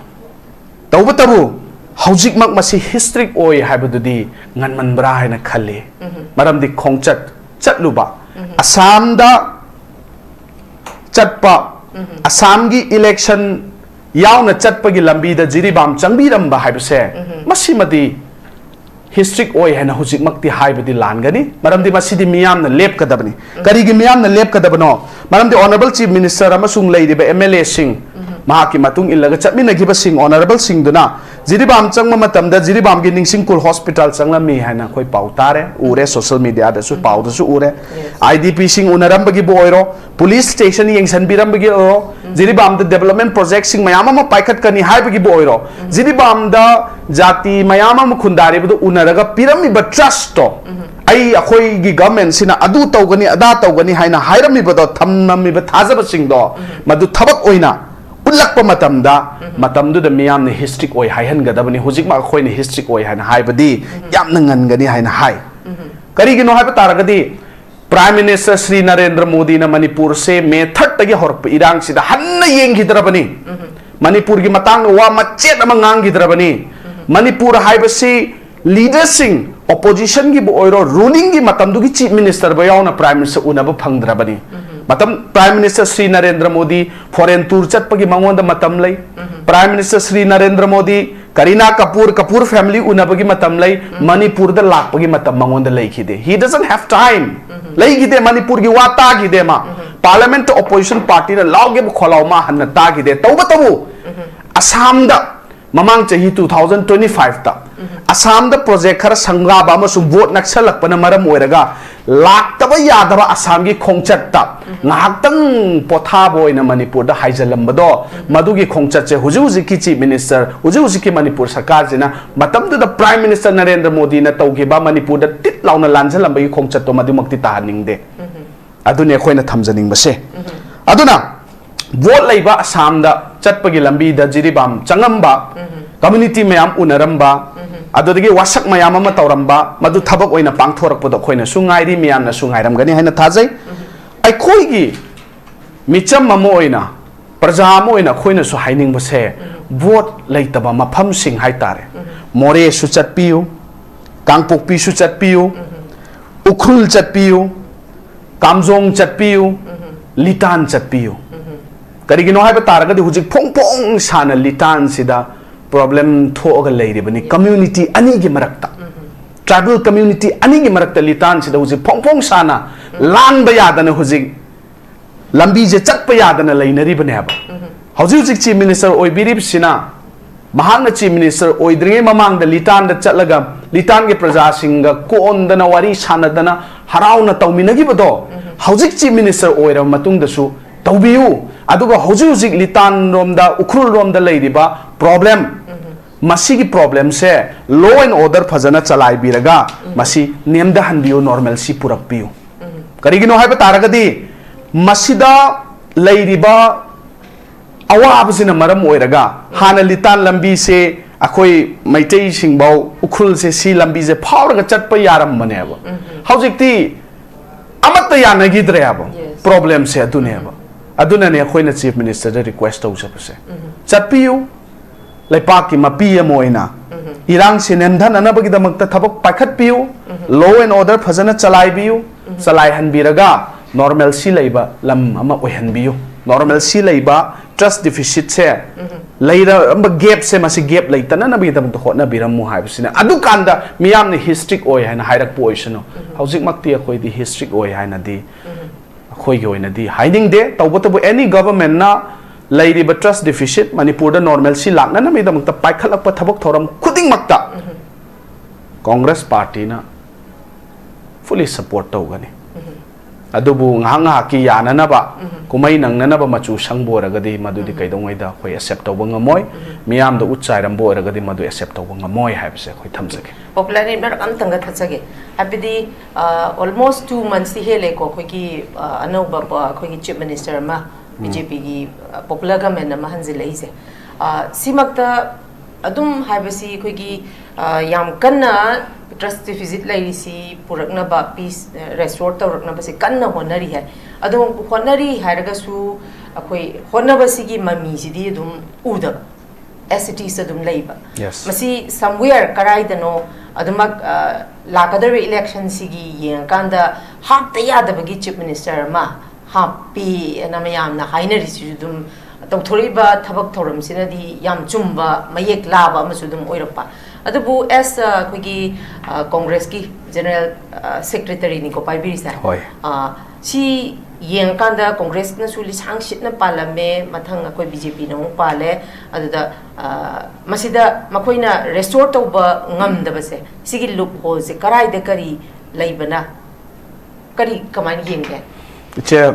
ꯇꯧꯕꯇꯕꯨ ꯍꯧꯖꯤꯛꯃꯛ ꯃꯁꯤ historic ꯑꯣꯏ ꯍꯥꯏꯕꯗꯨꯗꯤ ꯉꯟꯃꯟꯕ꯭ꯔꯥ ꯍꯥꯏꯅ ꯈꯜꯂꯤ꯫ ꯃꯔꯝꯗꯤ ꯈꯣꯡꯆꯠ ꯆꯠꯂꯨꯕ, ꯑꯁꯥꯝꯗ ꯆꯠꯄ, ꯑꯁꯥꯝꯒꯤ election ꯌꯥꯎꯅ ꯆꯠꯄꯒꯤ ꯂꯝꯕꯤꯗ ꯖꯤꯔꯤꯕꯥꯝ ꯆꯪꯕꯤꯔꯝꯕ ꯍꯥꯏꯕꯁꯦ, ꯃꯁꯤꯃꯗꯤ historic ꯑꯣꯏ ꯍꯥꯏꯅ ꯍꯧꯖꯤꯛꯃꯛꯇꯤ ꯍꯥꯏꯕꯗꯤ ꯂꯥꯟꯒꯅꯤ꯫ ꯃꯔꯝꯗꯤ ꯃꯁꯤꯗꯤ ꯃꯤꯌꯥꯝꯅ ꯂꯦꯞꯀꯗꯕꯅꯤ꯫ ꯀꯔꯤꯒꯤ ꯃꯤꯌꯥꯝꯅ ꯂꯦꯞꯀꯗꯕꯅꯣ? ꯃꯔꯝꯗꯤ Honourable Chief Minister ꯑꯃꯁꯨꯡ ꯂꯩꯔꯤꯕ M L A ꯁꯤꯡ, ꯃꯍꯥꯛꯀꯤ ꯃꯇꯨꯡ ꯏꯜꯂꯒ ꯆꯠꯃꯤꯟꯅꯈꯤꯕꯁꯤꯡ, honourable ꯁꯤꯡꯗꯨꯅ ꯖꯤꯔꯤꯕꯥꯝ ꯆꯪꯕ ꯃꯇꯝꯗ ꯖꯤꯔꯤꯕꯥꯝꯒꯤ ꯅꯤꯡꯁꯤꯡꯈꯨꯜ hospital ꯆꯪꯂꯝꯃꯤ ꯍꯥꯏꯅ ꯑꯩꯈꯣꯏ ꯄꯥꯎ ꯇꯥꯔꯦ, ꯎꯔꯦ, social media ꯗꯁꯨ, ꯄꯥꯎꯗꯁꯨ ꯎꯔꯦ꯫ I D P ꯁꯤꯡ ꯎꯅꯔꯝꯕꯒꯤꯕꯨ ꯑꯣꯏꯔꯣ, police station ꯌꯦꯡꯁꯤꯟꯕꯤꯔꯝꯕꯒꯤ ꯑꯣꯏꯔꯣ, ꯖꯤꯔꯤꯕꯥꯝꯗ development project ꯁꯤꯡ ꯃꯌꯥꯝ ꯑꯃ ꯄꯥꯏꯈꯠꯀꯅꯤ ꯍꯥꯏꯕꯒꯤꯕꯨ ꯑꯣꯏꯔꯣ, ꯖꯤꯔꯤꯕꯥꯝꯗ ꯖꯥꯇꯤ ꯃꯌꯥꯝ ꯑꯃ ꯈꯨꯟꯗꯥꯔꯤꯕꯗꯨ ꯎꯅꯔꯒ ꯄꯤꯔꯝꯃꯤꯕ trust ꯇꯣ, ꯑꯩ, ꯑꯩꯈꯣꯏꯒꯤ government ꯁꯤꯅ ꯑꯗꯨ ꯇꯧꯒꯅꯤ, ꯑꯗꯥ ꯇꯧꯒꯅꯤ ꯍꯥꯏꯅ ꯍꯥꯏꯔꯝꯃꯤꯕꯗꯣ, ꯊꯝꯂꯝꯃꯤꯕ ꯊꯥꯖꯕꯁꯤꯡꯗꯣ, ꯃꯗꯨ ꯊꯕꯛ ꯑꯣꯏꯅ ꯎꯠꯂꯛꯄ ꯃꯇꯝꯗ, ꯃꯇꯝꯗꯨꯗ ꯃꯤꯌꯥꯝꯅ historic ꯑꯣꯏ ꯍꯥꯏꯍꯟꯒꯗꯕꯅꯤ꯫ ꯍꯧꯖꯤꯛꯃꯛ ꯑꯩꯈꯣꯏꯅ historic ꯑꯣꯏ ꯍꯥꯏꯅ ꯍꯥꯏꯕꯗꯤ ꯌꯥꯝꯅ ꯉꯟꯒꯅꯤ ꯍꯥꯏꯅ ꯍꯥꯏ꯫ ꯀꯔꯤꯒꯤꯅꯣ ꯍꯥꯏꯕ ꯇꯥꯔꯒꯗꯤ, Prime Minister ꯁ꯭ꯔꯤ ꯅꯔꯦꯟꯗ꯭ꯔ ꯃꯣꯗꯤꯅ ꯃꯅꯤꯄꯨꯔꯁꯦ May third ꯇꯒꯤ ꯍꯧꯔꯛꯄ ꯏꯔꯥꯡꯁꯤꯗ ꯍꯟꯅ ꯌꯦꯡꯈꯤꯗ꯭ꯔꯕꯅꯤ꯫ ꯃꯅꯤꯄꯨꯔꯒꯤ ꯃꯇꯥꯡꯗ ꯋꯥ ꯃꯆꯦꯠ ꯑꯃ ꯉꯥꯡꯈꯤꯗ꯭ꯔꯕꯅꯤ꯫ ꯃꯅꯤꯄꯨꯔ ꯍꯥꯏꯕꯁꯤ leader ꯁꯤꯡ, opposition ꯒꯤꯕꯨ ꯑꯣꯏꯔꯣ, ruling ꯒꯤ ꯃꯇꯝꯗꯨꯒꯤ Chief Minister ꯐꯥꯎ ꯌꯥꯎꯅ Prime Minister ꯎꯅꯕ ꯐꯪꯗ꯭ꯔꯕꯅꯤ꯫ ꯃꯇꯝ, Prime Minister Shri Narendra Modi foreign tour ꯆꯠꯄꯒꯤ ꯃꯉꯣꯟꯗ ꯃꯇꯝ ꯂꯩ꯫ Prime Minister Shri Narendra Modi Kareena Kapoor, Kapoor family ꯎꯅꯕꯒꯤ ꯃꯇꯝ ꯂꯩ꯫ ꯃꯅꯤꯄꯨꯔꯗ ꯂꯥꯛꯄꯒꯤ ꯃꯇꯝ ꯃꯉꯣꯟꯗ ꯂꯩꯈꯤꯗꯦ꯫ He doesn't have time. ꯂꯩꯈꯤꯗꯦ꯫ ꯃꯅꯤꯄꯨꯔꯒꯤ ꯋꯥ ꯇꯥꯈꯤꯗꯦ ꯃꯥ꯫ Parliament ꯇ opposition party ꯅ ꯂꯥꯎꯒꯦꯕꯨ ꯈꯣꯜꯂꯥꯎ ꯃꯥ ꯍꯟꯅ ꯇꯥꯈꯤꯗꯦ꯫ ꯇꯧꯕꯇꯕꯨ ꯑꯁꯥꯝꯗ ꯃꯃꯥꯡ ꯆꯍꯤ two thousand twenty five ꯇ ꯑꯁꯥꯝꯗ project ꯈꯔ ꯁꯪꯒꯥꯕ ꯑꯃꯁꯨꯡ vote ꯅꯛꯁꯜꯂꯛꯄꯅ ꯃꯔꯝ ꯑꯣꯏꯔꯒ ꯂꯥꯛꯇꯕ ꯌꯥꯗꯕ ꯑꯁꯥꯝꯒꯤ ꯈꯣꯡꯆꯠꯇ ꯉꯥꯏꯍꯥꯛꯇꯪ ꯄꯣꯊꯥꯕ ꯑꯣꯏꯅ ꯃꯅꯤꯄꯨꯔꯗ ꯍꯥꯏꯖꯜꯂꯝꯕꯗꯣ, ꯃꯗꯨꯒꯤ ꯈꯣꯡꯆꯠꯁꯦ ꯍꯧꯖꯤꯛ ꯍꯧꯖꯤꯛꯀꯤ Chief Minister, ꯍꯧꯖꯤꯛ ꯍꯧꯖꯤꯛꯀꯤ ꯃꯅꯤꯄꯨꯔ ꯁꯔꯀꯥꯔꯁꯤꯅ, ꯃꯇꯝꯗꯨꯗ Prime Minister ꯅꯔꯦꯟꯗ꯭ꯔ ꯃꯣꯗꯤꯅ ꯇꯧꯈꯤꯕ ꯃꯅꯤꯄꯨꯔꯗ ꯇꯤꯠ ꯂꯥꯎꯅ ꯂꯥꯟꯖꯜꯂꯝꯕꯒꯤ ꯈꯣꯡꯆꯠꯇꯣ ꯃꯗꯨꯃꯛꯇꯤ ꯇꯥꯍꯟꯅꯤꯡꯗꯦ꯫ ꯑꯗꯨꯅꯤ ꯑꯩꯈꯣꯏꯅ ꯊꯝꯖꯅꯤꯡꯕꯁꯦ꯫ ꯑꯗꯨꯅ vote ꯂꯩꯕ ꯑꯁꯥꯝꯗ ꯆꯠꯄꯒꯤ ꯂꯝꯕꯤꯗ ꯖꯤꯔꯤꯕꯥꯝ ꯆꯪꯉꯝꯕ, community ꯃꯌꯥꯝ ꯎꯅꯔꯝꯕ, ꯑꯗꯨꯗꯒꯤ ꯋꯥꯁꯛ ꯃꯌꯥꯝ ꯑꯃ ꯇꯧꯔꯝꯕ, ꯃꯗꯨ ꯊꯕꯛ ꯑꯣꯏꯅ ꯄꯥꯡꯊꯣꯔꯛꯄꯗꯣ ꯑꯩꯈꯣꯏꯅꯁꯨ ꯉꯥꯏꯔꯤ, ꯃꯤꯌꯥꯝꯅꯁꯨ ꯉꯥꯏꯔꯝꯒꯅꯤ ꯍꯥꯏꯅ ꯊꯥꯖꯩ꯫ ꯑꯩꯈꯣꯏꯒꯤ ꯃꯤꯆꯝ ꯑꯃ ꯑꯣꯏꯅ, ꯄ꯭ꯔꯖꯥ ꯑꯃ ꯑꯣꯏꯅ ꯑꯩꯈꯣꯏꯅꯁꯨ ꯍꯥꯏꯅꯤꯡꯕꯁꯦ, vote ꯂꯩꯇꯕ ꯃꯐꯝꯁꯤꯡ ꯍꯥꯏꯇꯥꯔꯦ, ꯃꯣꯔꯦꯁꯨ ꯆꯠꯄꯤꯌꯨ, ꯀꯥꯡꯄꯣꯛꯄꯤꯁꯨ ꯆꯠꯄꯤꯌꯨ, ꯎꯈ꯭ꯔꯨꯜ ꯆꯠꯄꯤꯌꯨ, ꯀꯥꯝꯖꯣꯡ ꯆꯠꯄꯤꯌꯨ, ꯂꯤꯇꯥꯟ ꯆꯠꯄꯤꯌꯨ꯫ ꯀꯔꯤꯒꯤꯅꯣ ꯍꯥꯏꯕ ꯇꯥꯔꯒꯗꯤ ꯍꯧꯖꯤꯛ ꯐꯣꯡ ꯐꯣꯡ ꯁꯥꯅ ꯂꯤꯇꯥꯟꯁꯤꯗ problem ꯊꯣꯛꯑꯒ ꯂꯩꯔꯤꯕꯅꯤ꯫ Community ꯑꯅꯤꯒꯤ ꯃꯔꯛꯇ, tribal community ꯑꯅꯤꯒꯤ ꯃꯔꯛꯇ ꯂꯤꯇꯥꯟꯁꯤꯗ ꯍꯧꯖꯤꯛ ꯐꯣꯡ ꯐꯣꯡ ꯁꯥꯅ ꯂꯥꯟꯕ ꯌꯥꯗꯅ ꯍꯧꯖꯤꯛ ꯂꯝꯕꯤꯁꯦ ꯆꯠꯄ ꯌꯥꯗꯅ ꯂꯩꯅꯔꯤꯕꯅꯦꯕ꯫ ꯍꯧꯖꯤꯛ ꯍꯧꯖꯤꯛ Chief Minister ꯑꯣꯏꯕꯤꯔꯤꯕꯁꯤꯅ, ꯃꯍꯥꯛꯅ Chief Minister ꯑꯣꯏꯗ꯭ꯔꯤꯉꯩ ꯃꯃꯥꯡꯗ ꯂꯤꯇꯥꯟꯗ ꯆꯠꯂꯒ ꯂꯤꯇꯥꯟꯒꯤ ꯄ꯭ꯔꯖꯥꯁꯤꯡꯒ ꯀꯣꯟꯗꯅ ꯋꯥꯔꯤ ꯁꯥꯟꯅꯗꯅ ꯍꯔꯥꯎꯅ ꯇꯧꯃꯤꯟꯅꯈꯤꯕꯗꯣ ꯍꯧꯖꯤꯛ Chief Minister ꯑꯣꯏꯔꯕ ꯃꯇꯨꯡꯗꯁꯨ ꯇꯧꯕꯤꯌꯨ꯫ ꯑꯗꯨꯒ ꯍꯧꯖꯤꯛ ꯍꯧꯖꯤꯛ ꯂꯤꯇꯥꯟꯔꯣꯝꯗ, ꯎꯈ꯭ꯔꯨꯜꯔꯣꯝꯗ ꯂꯩꯔꯤꯕ problem, ꯃꯁꯤꯒꯤ problemꯁꯦ law and order ꯐꯖꯅ ꯆꯂꯥꯏꯕꯤꯔꯒ ꯃꯁꯤ ꯅꯦꯝꯊꯍꯟꯕꯤꯌꯨ, normalcy ꯄꯨꯔꯛꯄꯤꯌꯨ꯫ ꯀꯔꯤꯒꯤꯅꯣ ꯍꯥꯏꯕ ꯇꯥꯔꯒꯗꯤ ꯃꯁꯤꯗ ꯂꯩꯔꯤꯕ ꯑꯋꯥꯕꯁꯤꯅ ꯃꯔꯝ ꯑꯣꯏꯔꯒ ꯍꯥꯟꯅ ꯂꯤꯇꯥꯟ ꯂꯝꯕꯤꯁꯦ ꯑꯩꯈꯣꯏ ꯃꯩꯇꯩꯁꯤꯡꯐꯥꯎ ꯎꯈ꯭ꯔꯨꯜꯁꯦ ꯁꯤ ꯂꯝꯕꯤꯁꯦ ꯐꯥꯎꯔꯒ ꯆꯠꯄ ꯌꯥꯔꯝꯕꯅꯦꯕ꯫ ꯍꯧꯖꯤꯛꯇꯤ ꯑꯃꯠꯇ ꯌꯥꯅꯈꯤꯗ꯭ꯔꯦꯕ꯫ Yes. Problemꯁꯦ ꯑꯗꯨꯅꯦꯕ꯫ ꯑꯗꯨꯅꯅꯦ ꯑꯩꯈꯣꯏꯅ Chief Ministerꯗ request ꯇꯧꯖꯕꯁꯦ, ꯆꯠꯄꯤꯌꯨ, ꯂꯩꯄꯥꯛꯀꯤ ꯃꯄꯤ ꯑꯃ ꯑꯣꯏꯅ ꯏꯔꯥꯡꯁꯦ ꯅꯦꯝꯊꯅꯅꯕꯒꯤꯗꯃꯛꯇ ꯊꯕꯛ ꯄꯥꯏꯈꯠꯄꯤꯌꯨ, law and order ꯐꯖꯅ ꯆꯂꯥꯏꯕꯤꯌꯨ, ꯆꯂꯥꯏꯍꯟꯕꯤꯔꯒ normalcy ꯂꯩꯕ ꯂꯝ ꯑꯃ ꯑꯣꯏꯍꯟꯕꯤꯌꯨ꯫ Normalcy ꯂꯩꯕ, trust deficitꯁꯦ ꯂꯩꯔꯝꯕ gapꯁꯦ, ꯃꯁꯤ gap ꯂꯩꯇꯅꯅꯕꯒꯤꯗꯃꯛꯇ ꯍꯣꯠꯅꯕꯤꯔꯝꯃꯨ ꯍꯥꯏꯕꯁꯤꯅ꯫ ꯑꯗꯨꯀꯥꯟꯗ ꯃꯤꯌꯥꯝꯅ ꯍꯤ strict ꯑꯣꯏ ꯍꯥꯏꯅ ꯍꯥꯏꯔꯛꯄ ꯑꯣꯏꯁꯅꯨ꯫ ꯍꯧꯖꯤꯛꯃꯛꯇꯤ ꯑꯩꯈꯣꯏꯗꯤ ꯍꯤ strict ꯑꯣꯏ ꯍꯥꯏꯅꯗꯤ ꯑꯩꯈꯣꯏꯒꯤ ꯑꯣꯏꯅꯗꯤ ꯍꯥꯏꯅꯤꯡꯗꯦ꯫ ꯇꯧꯕꯇꯕꯨ any governmentꯅ ꯂꯩꯔꯤꯕ trust deficit, ꯃꯅꯤꯄꯨꯔꯗ normalcy ꯂꯥꯛꯅꯅꯕꯒꯤꯗꯃꯛꯇ ꯄꯥꯏꯈꯠꯂꯛꯄ ꯊꯕꯛ ꯊꯧꯔꯝ ꯈꯨꯗꯤꯡꯃꯛꯇ Congress partyꯅ fully support ꯇꯧꯒꯅꯤ꯫ ꯑꯗꯨꯕꯨ ꯉꯥꯏꯍꯥꯛ ꯉꯥꯏꯍꯥꯛꯀꯤ ꯌꯥꯅꯅꯕ, ꯀꯨꯝꯍꯩ ꯅꯪꯅꯅꯕ ꯃꯆꯨ ꯁꯪꯕ ꯑꯣꯏꯔꯒꯗꯤ ꯃꯗꯨꯗꯤ ꯀꯩꯗꯧꯉꯩꯗ ꯑꯩꯈꯣꯏ accept ꯇꯧꯕ ꯉꯝꯃꯣꯏ꯫ ꯃꯤꯌꯥꯝꯗ ꯎꯠ ꯆꯥꯏꯔꯝꯕ ꯑꯣꯏꯔꯒꯗꯤ ꯃꯗꯨ accept ꯇꯧꯕ ꯉꯝꯃꯣꯏ ꯍꯥꯏꯕꯁꯦ ꯑꯩꯈꯣꯏ ꯊꯝꯖꯒꯦ꯫ Popularity ꯃꯔꯛ ꯑꯝꯇꯪꯒ ꯊꯠꯆꯒꯦ꯫ ꯍꯥꯏꯕꯗꯤ, ꯑ, almost two monthsꯇꯤ ꯍꯦꯜꯂꯦꯀꯣ ꯑꯩꯈꯣꯏꯒꯤ, ꯑ, ꯑꯅꯧꯕ ꯄ-, ꯑꯩꯈꯣꯏꯒꯤ chief minister ꯑꯃ, BJPꯒꯤ, ꯑ, popular government ꯑꯃ ꯍꯟꯖꯤꯜꯂꯛꯏꯁꯦ꯫ ꯑ, ꯁꯤꯃꯛꯇ ꯑꯗꯨꯝ ꯍꯥꯏꯕꯁꯤ ꯑꯩꯈꯣꯏꯒꯤ, ꯑ, ꯌꯥꯝ ꯀꯟꯅ trust deficit ꯂꯩꯔꯤꯁꯤ ꯄꯨꯔꯛꯅꯕ, peace, ꯑ, restore ꯇꯧꯔꯛꯅꯕꯁꯦ ꯀꯟꯅ ꯍꯣꯠꯅꯔꯤ ꯍꯥꯏ꯫ ꯑꯗꯣ ꯍꯣꯠꯅꯔꯤ ꯍꯥꯏꯔꯒꯁꯨ ꯑꯩꯈꯣꯏ ꯍꯣꯠꯅꯕꯁꯤꯒꯤ ꯃꯃꯤꯁꯤꯗꯤ ꯑꯗꯨꯝ ꯎꯗꯕ, as it is ꯑꯗꯨꯝ ꯂꯩꯕ꯫ Yes. ꯃꯁꯤ somewhere ꯀꯔꯥꯏꯗꯅꯣ ꯑꯗꯨꯃꯛ, ꯑ, ꯂꯥꯛꯀꯗꯧꯔꯤꯕ electionꯁꯤꯒꯤ ꯌꯦꯡꯉꯀꯥꯟꯗ ꯍꯥꯞꯇ ꯌꯥꯗꯕꯒꯤ chief minister ꯑꯃ ꯍꯥꯞꯄꯤꯅ ꯃꯌꯥꯝꯅ ꯍꯥꯏꯅꯔꯤꯁꯤꯁꯨ ꯑꯗꯨꯝ ꯇꯧꯊꯣꯔꯛꯏꯕ ꯊꯕꯛ ꯊꯧꯔꯝꯁꯤꯅꯗꯤ ꯌꯥꯝ ꯆꯨꯝꯕ, ꯃꯌꯦꯛ ꯂꯥꯕ ꯑꯃꯁꯨ ꯑꯗꯨꯝ ꯑꯣꯏꯔꯛꯄ꯫ ꯑꯗꯨꯕꯨ as, ꯑ, ꯑꯩꯈꯣꯏꯒꯤ, ꯑ, Congressꯀꯤ general, ꯑ, secretaryꯅꯤꯀꯣ ꯄꯥꯏꯕꯤꯔꯤꯁꯦ꯫ ꯍꯣꯏ꯫ ꯑ, ꯁꯤ ꯌꯦꯡꯉꯀꯥꯟꯗ Congressꯅꯁꯨ ꯂꯤꯁꯥꯡ ꯁꯤꯠꯅ ꯄꯥꯜꯂꯝꯃꯦ, ꯃꯊꯪ ꯑꯩꯈꯣꯏ BJPꯅ ꯑꯃꯨꯛ ꯄꯥꯜꯂꯦ꯫ ꯑꯗꯨꯗ, ꯑ, ꯃꯁꯤꯗ ꯃꯈꯣꯏꯅ restore ꯇꯧꯕ ꯉꯝꯗꯕꯁꯦ, ꯁꯤꯒꯤ loopholeꯁꯦ ꯀꯔꯥꯏꯗ ꯀꯔꯤ ꯂꯩꯕꯅ, ꯀꯔꯤ, ꯀꯃꯥꯏꯅ ꯌꯦꯡꯒꯦ? ꯏꯆꯦ,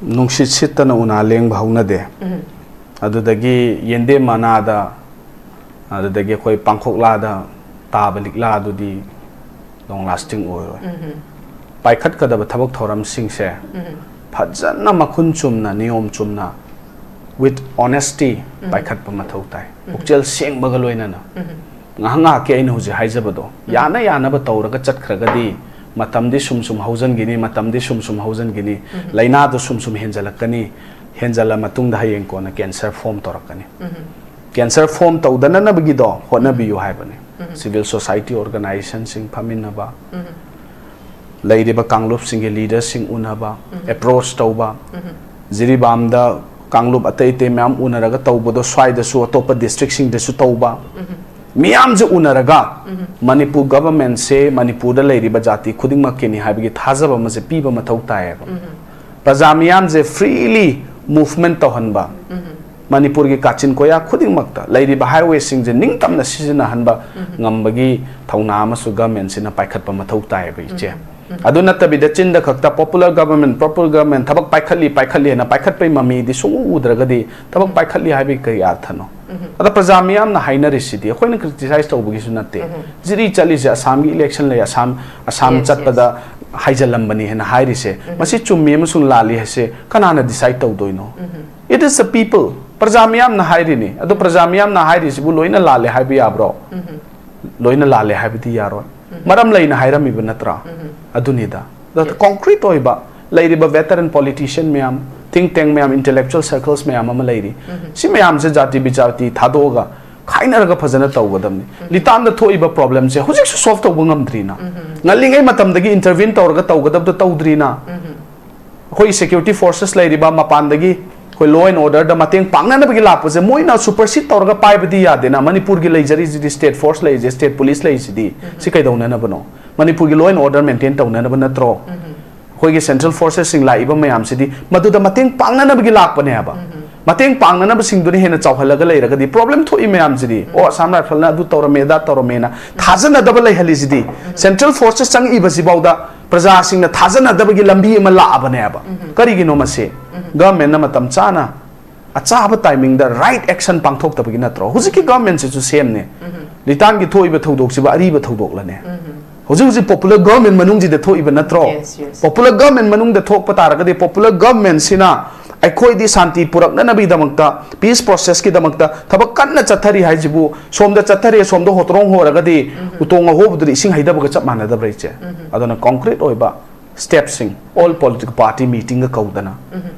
ꯅꯨꯡꯁꯤꯠ ꯁꯤꯠꯇꯅ ꯎꯅꯥ ꯂꯦꯡꯕ ꯍꯧꯅꯗꯦ꯫ ꯎꯝ꯫ ꯑꯗꯨꯗꯒꯤ ꯌꯦꯟꯗꯦꯝ ꯃꯅꯥꯗ, ꯑꯗꯨꯗꯒꯤ ꯑꯩꯈꯣꯏ ꯄꯥꯡꯈꯣꯛꯂꯥꯗ ꯇꯥꯕ ꯂꯤꯛꯂꯥꯗꯨꯗꯤ long lasting ꯑꯣꯏꯔꯣꯏ꯫ ꯎꯝ꯫ ꯄꯥꯏꯈꯠꯀꯗꯕ ꯊꯕꯛ ꯊꯧꯔꯝꯁꯤꯡꯁꯦ ꯎꯝ꯫ ꯐꯖꯅ ꯃꯈꯨꯟ ꯆꯨꯝꯅ, ꯅꯤꯌꯣꯝ ꯆꯨꯝꯅ, with honesty ꯎꯝ꯫ ꯄꯥꯏꯈꯠꯄ ꯃꯊꯧ ꯇꯥꯏ꯫ ꯎꯝ꯫ ꯄꯨꯛꯆꯦꯜ ꯁꯦꯡꯕꯒ ꯂꯣꯏꯅꯅ꯫ ꯎꯝ꯫ ꯉꯥꯏꯍꯥꯛ ꯉꯥꯏꯍꯥꯛꯀꯤ ꯑꯩꯅ ꯍꯧꯖꯤꯛ ꯍꯥꯏꯖꯕꯗꯣ, ꯎꯝ꯫ ꯌꯥꯅ ꯌꯥꯅꯕ ꯇꯧꯔꯒ ꯆꯠꯈ꯭ꯔꯒꯗꯤ ꯃꯇꯝꯗꯤ ꯁꯨꯝ ꯁꯨꯝ ꯍꯧꯖꯤꯟꯈꯤꯅꯤ, ꯃꯇꯝꯗꯤ ꯁꯨꯝ ꯁꯨꯝ ꯍꯧꯖꯤꯟꯈꯤꯅꯤ, ꯎꯝ꯫ ꯂꯥꯏꯅꯥꯗꯣ ꯁꯨꯝ ꯁꯨꯝ ꯍꯦꯟꯖꯜꯂꯛꯀꯅꯤ, ꯍꯦꯟꯖꯜꯂ ꯃꯇꯨꯡꯗ ꯍꯌꯦꯡ ꯀꯣꯟꯅ cancer form ꯇꯧꯔꯛꯀꯅꯤ꯫ ꯎꯝ꯫ Cancer form ꯇꯧꯗꯅꯅꯕꯒꯤꯗꯣ ꯍꯣꯠꯅꯕꯤꯌꯨ ꯍꯥꯏꯕꯅꯤ꯫ ꯎꯝ꯫ Civil society organizationꯁꯤꯡ ꯐꯝꯃꯤꯟꯅꯕ, ꯎꯝ꯫ ꯂꯩꯔꯤꯕ ꯀꯥꯡꯂꯨꯞꯁꯤꯡꯒꯤ ꯂꯤꯗꯔꯁꯤꯡ ꯎꯅꯕ, ꯑꯦꯄ꯭ꯔꯣꯆ ꯇꯧꯕ, ꯖꯤꯔꯤꯕꯥꯝꯗ ꯀꯥꯡꯂꯨꯞ ꯑꯇꯩ ꯑꯇꯩ ꯃꯌꯥꯝ ꯎꯅꯔꯒ ꯇꯧꯕꯗꯣ ꯁ꯭ꯋꯥꯏꯗꯁꯨ ꯑꯇꯣꯞꯄ ꯗꯤꯁꯇ꯭ꯔꯤꯛꯁꯤꯡꯗꯁꯨ ꯇꯧꯕ, ꯃꯤꯌꯥꯝꯁꯦ ꯎꯅꯔꯒ ꯃꯅꯤꯄꯨꯔ ꯒꯚꯔꯟꯃꯦꯟꯁꯦ ꯃꯅꯤꯄꯨꯔꯗ ꯂꯩꯔꯤꯕ ꯖꯥꯇꯤ ꯈꯨꯗꯤꯡꯃꯛꯀꯤꯅꯤ ꯍꯥꯏꯕꯒꯤ ꯊꯥꯖꯕ ꯑꯃꯁꯦ ꯄꯤꯕ ꯃꯊꯧ ꯇꯥꯏꯌꯦꯕ꯫ ꯄ꯭ꯔꯖꯥ ꯃꯤꯌꯥꯝꯁꯦ ꯐ꯭ꯔꯤꯂꯤ ꯃꯨꯚꯃꯦꯟ ꯇꯧꯍꯟꯕ, ꯃꯅꯤꯄꯨꯔꯒꯤ ꯀꯥꯆꯤꯟ ꯀꯣꯌꯥ ꯈꯨꯗꯤꯡꯃꯛꯇ ꯂꯩꯔꯤꯕ ꯍꯥꯏꯋꯦꯁꯤꯡꯁꯦ ꯅꯤꯡꯇꯝꯅ ꯁꯤꯖꯤꯟꯅꯍꯟꯕ ꯉꯝꯕꯒꯤ ꯊꯧꯅꯥ ꯑꯃꯁꯨ ꯒꯚꯔꯟꯃꯦꯟꯁꯤꯅ ꯄꯥꯏꯈꯠꯄ ꯃꯊꯧ ꯇꯥꯏꯌꯦꯕ, ꯏꯆꯦ꯫ ꯑꯗꯨ ꯅꯠꯇꯕꯤꯗ ꯆꯤꯟꯗ ꯈꯛꯇ popular government, popular government, ꯊꯕꯛ ꯄꯥꯏꯈꯠꯂꯤ, ꯄꯥꯏꯈꯠꯂꯤ ꯍꯥꯏꯅ ꯄꯥꯏꯈꯠꯄꯒꯤ ꯃꯃꯤꯗꯤ ꯁꯨꯡꯎ ꯎꯗ꯭ꯔꯒꯗꯤ ꯊꯕꯛ ꯄꯥꯏꯈꯠꯂꯤ ꯍꯥꯏꯕꯒꯤ ꯀꯔꯤ ꯑꯔꯊꯅꯣ? ꯑꯗ ꯄ꯭ꯔꯖꯥ ꯃꯤꯌꯥꯝꯅ ꯍꯥꯏꯅꯔꯤꯁꯤꯗꯤ ꯑꯩꯈꯣꯏꯅ ꯀ꯭ꯔꯤꯇꯤꯁꯥꯏꯖ ꯇꯧꯕꯒꯤꯁꯨ ꯅꯠꯇꯦ꯫ ꯖꯤꯔꯤ ꯆꯠꯂꯤꯁꯦ ꯑꯁꯥꯝꯒꯤ ꯏꯂꯦꯛꯁꯟ ꯂꯩ, ꯑꯁꯥꯝ, ꯑꯁꯥꯝ Yes, ꯆꯠꯄꯗ ꯍꯥꯏꯖꯜꯂꯝꯕꯅꯤ ꯍꯥꯏꯅ ꯍꯥꯏꯔꯤꯁꯦ, ꯃꯁꯤ ꯆꯨꯝꯃꯤ ꯑꯃꯁꯨꯡ ꯂꯥꯜꯂꯤ ꯍꯥꯏꯁꯦ ꯀꯅꯥꯅ ꯗꯤꯁꯥꯏꯗ ꯇꯧꯗꯣꯏꯅꯣ? It is the people. ꯄ꯭ꯔꯖꯥ ꯃꯤꯌꯥꯝꯅ ꯍꯥꯏꯔꯤꯅꯤ꯫ ꯑꯗꯣ ꯄ꯭ꯔꯖꯥ ꯃꯤꯌꯥꯝꯅ ꯍꯥꯏꯔꯤꯁꯤꯕꯨ ꯂꯣꯏꯅ ꯂꯥꯜꯂꯦ ꯍꯥꯏꯕ ꯌꯥꯕ꯭ꯔꯣ? ꯂꯣꯏꯅ ꯂꯥꯜꯂꯦ ꯍꯥꯏꯕꯗꯤ ꯌꯥꯔꯣꯏ꯫ ꯃꯔꯝ ꯂꯩꯅ ꯍꯥꯏꯔꯝꯃꯤꯕ ꯅꯠꯇ꯭ꯔꯥ? ꯑꯗꯨꯅꯤꯗ꯫ ꯑꯗ Yes. ꯀꯣꯡꯀ꯭ꯔꯤꯠ ꯑꯣꯏꯕ ꯂꯩꯔꯤꯕ ꯚꯦꯇꯔꯟ ꯄꯣꯂꯤꯇꯤꯁꯤꯌꯟ ꯃꯌꯥꯝ, ꯊꯤꯡ ꯇꯦꯡ ꯃꯌꯥꯝ, ꯏꯟꯇꯦꯂꯦꯛꯆꯨꯋꯦꯜ ꯁꯔꯀꯜꯁ ꯃꯌꯥꯝ ꯑꯃ ꯂꯩꯔꯤ꯫ ꯁꯤ ꯃꯌꯥꯝꯁꯦ ꯖꯥꯇꯤ ꯕꯤꯖꯥꯇꯤ ꯊꯥꯗꯣꯛꯑꯒ ꯈꯥꯏꯅꯔꯒ ꯐꯖꯅ ꯇꯧꯒꯗꯕꯅꯤ꯫ ꯂꯤꯇꯥꯟꯗ ꯊꯣꯛꯏꯕ ꯄ꯭ꯔꯣꯕ꯭ꯂꯦꯝꯁꯦ ꯍꯧꯖꯤꯛꯁꯨ ꯁꯣꯜꯚ ꯇꯧꯕ ꯉꯝꯗ꯭ꯔꯤꯅ꯫ ꯉꯜꯂꯤꯉꯩ ꯃꯇꯝꯗꯒꯤ ꯏꯟꯇꯔꯚꯤꯟ ꯇꯧꯔꯒ ꯇꯧꯒꯗꯕꯗꯣ ꯇꯧꯗ꯭ꯔꯤꯅ꯫ ꯑꯩꯈꯣꯏꯒꯤ ꯁꯦꯀ꯭ꯌꯨꯔꯤꯇꯤ ꯐꯣꯔꯁꯦꯁ ꯂꯩꯔꯤꯕ ꯃꯄꯥꯟꯗꯒꯤ ꯑꯩꯈꯣꯏ law and orderꯗ ꯃꯇꯦꯡ ꯄꯥꯡꯅꯅꯕꯒꯤ ꯂꯥꯛꯄꯁꯦ ꯃꯣꯏꯅ ꯁꯨꯄꯔꯁꯤꯠ ꯇꯧꯔꯒ ꯄꯥꯏꯕꯗꯤ ꯌꯥꯗꯦꯅ꯫ ꯃꯅꯤꯄꯨꯔꯒꯤ ꯂꯩꯖꯔꯤꯁꯤꯗꯤ ꯁ꯭ꯇꯦꯠ ꯐꯣꯔꯁ ꯂꯩꯔꯤꯁꯦ, ꯁ꯭ꯇꯦꯠ ꯄꯨꯂꯤꯁ ꯂꯩꯔꯤꯁꯤꯗꯤ ꯁꯤ ꯀꯩꯗꯧꯅꯅꯕꯅꯣ? ꯃꯅꯤꯄꯨꯔꯒꯤ law and order maintain ꯇꯧꯅꯅꯕ ꯅꯠꯇ꯭ꯔꯣ? ꯑꯩꯈꯣꯏꯒꯤ ꯁꯦꯟꯇ꯭ꯔꯦꯜ ꯐꯣꯔꯁꯦꯁꯁꯤꯡ ꯂꯥꯛꯏꯕ ꯃꯌꯥꯝꯁꯤꯗꯤ ꯃꯗꯨꯗ ꯃꯇꯦꯡ ꯄꯥꯡꯅꯅꯕꯒꯤ ꯂꯥꯛꯄꯅꯦꯕ꯫ ꯃꯇꯦꯡ ꯄꯥꯡꯅꯅꯕꯁꯤꯡꯗꯨꯅ ꯍꯦꯟꯅ ꯆꯥꯎꯍꯜꯂꯒ ꯂꯩꯔꯒꯗꯤ ꯄ꯭ꯔꯣꯕ꯭ꯂꯦꯝ ꯊꯣꯛꯏ ꯃꯌꯥꯝꯁꯤꯗꯤ꯫ ꯑꯣ, ꯑꯁꯥꯝ ꯔꯥꯏꯐꯜꯅ ꯑꯗꯨ ꯇꯧꯔꯝꯃꯦ, ꯑꯗꯥ ꯇꯧꯔꯝꯃꯦꯅ ꯊꯥꯖꯅꯗꯕ ꯂꯩꯍꯜꯂꯤꯁꯤꯗꯤ꯫ ꯁꯦꯟꯇ꯭ꯔꯦꯜ ꯐꯣꯔꯁꯦꯁ ꯆꯪꯉꯛꯏꯕꯁꯤꯐꯥꯎꯗ ꯄ꯭ꯔꯖꯥꯁꯤꯡꯅ ꯊꯥꯖꯅꯗꯕꯒꯤ ꯂꯝꯕꯤ ꯑꯃ ꯂꯥꯛꯑꯕꯅꯦꯕ꯫ ꯀꯔꯤꯒꯤꯅꯣ ꯃꯁꯤ? ꯒꯚꯔꯟꯃꯦꯟꯠꯅ ꯃꯇꯝ ꯆꯥꯅ ꯑꯆꯥꯕ ꯇꯥꯏꯃꯤꯡꯗ ꯔꯥꯏꯠ ꯑꯦꯛꯁꯟ ꯄꯥꯡꯊꯣꯛꯇꯕꯒꯤ ꯅꯠꯇ꯭ꯔꯣ? ꯍꯧꯖꯤꯛꯀꯤ ꯒꯚꯔꯟꯃꯦꯟꯠꯁꯤꯁꯨ ꯁꯦꯝꯅꯦ꯫ ꯂꯤꯇꯥꯟꯒꯤ ꯊꯣꯛꯏꯕ ꯊꯧꯗꯣꯛꯁꯤꯕꯨ ꯑꯔꯤꯕ ꯊꯧꯗꯣꯛꯂꯅꯦ? ꯍꯧꯖꯤꯛ ꯍꯧꯖꯤꯛ ꯄꯣꯄꯨꯂꯔ ꯒꯚꯔꯟꯃꯦꯟꯠ ꯃꯅꯨꯡꯁꯤꯗ ꯊꯣꯛꯏꯕ ꯅꯠꯇ꯭ꯔꯣ? Yes, yes. ꯄꯣꯄꯨꯂꯔ ꯒꯚꯔꯟꯃꯦꯟꯠ ꯃꯅꯨꯡꯗ ꯊꯣꯛꯄ ꯇꯥꯔꯒꯗꯤ ꯄꯣꯄꯨꯂꯔ ꯒꯚꯔꯟꯃꯦꯟꯠꯁꯤꯅ ꯑꯩꯈꯣꯏꯗꯤ ꯁꯥꯟꯇꯤ ꯄꯨꯔꯛꯅꯅꯕꯒꯤꯗꯃꯛꯇ, ꯄꯤꯁ ꯄ꯭ꯔꯣꯁꯦꯁꯀꯤꯗꯃꯛꯇ ꯊꯕꯛ ꯀꯟꯅ ꯆꯠꯊꯔꯤ ꯍꯥꯏꯁꯤꯕꯨ ꯁꯣꯝꯗ ꯆꯠꯊꯔꯦ, ꯁꯣꯝꯗ ꯍꯣꯇ꯭ꯔꯣꯡ ꯍꯣꯔꯒꯗꯤ ꯎꯇꯣꯡ ꯑꯍꯣꯕꯗꯨꯗ ꯏꯁꯤꯡ ꯍꯩꯗꯕꯒ ꯆꯞ ꯃꯥꯟꯅꯗꯕ꯭ꯔꯥ, ꯏꯆꯦ? ꯑꯗꯨꯅ ꯀꯣꯡꯀ꯭ꯔꯤꯠ ꯑꯣꯏꯕ ꯁ꯭ꯇꯦꯞꯁꯤꯡ, ꯑꯣꯜ ꯄꯣꯂꯤꯇꯤꯀꯦꯜ ꯄꯥꯔꯇꯤ ꯃꯤꯇꯤꯡꯒ ꯀꯧꯗꯅ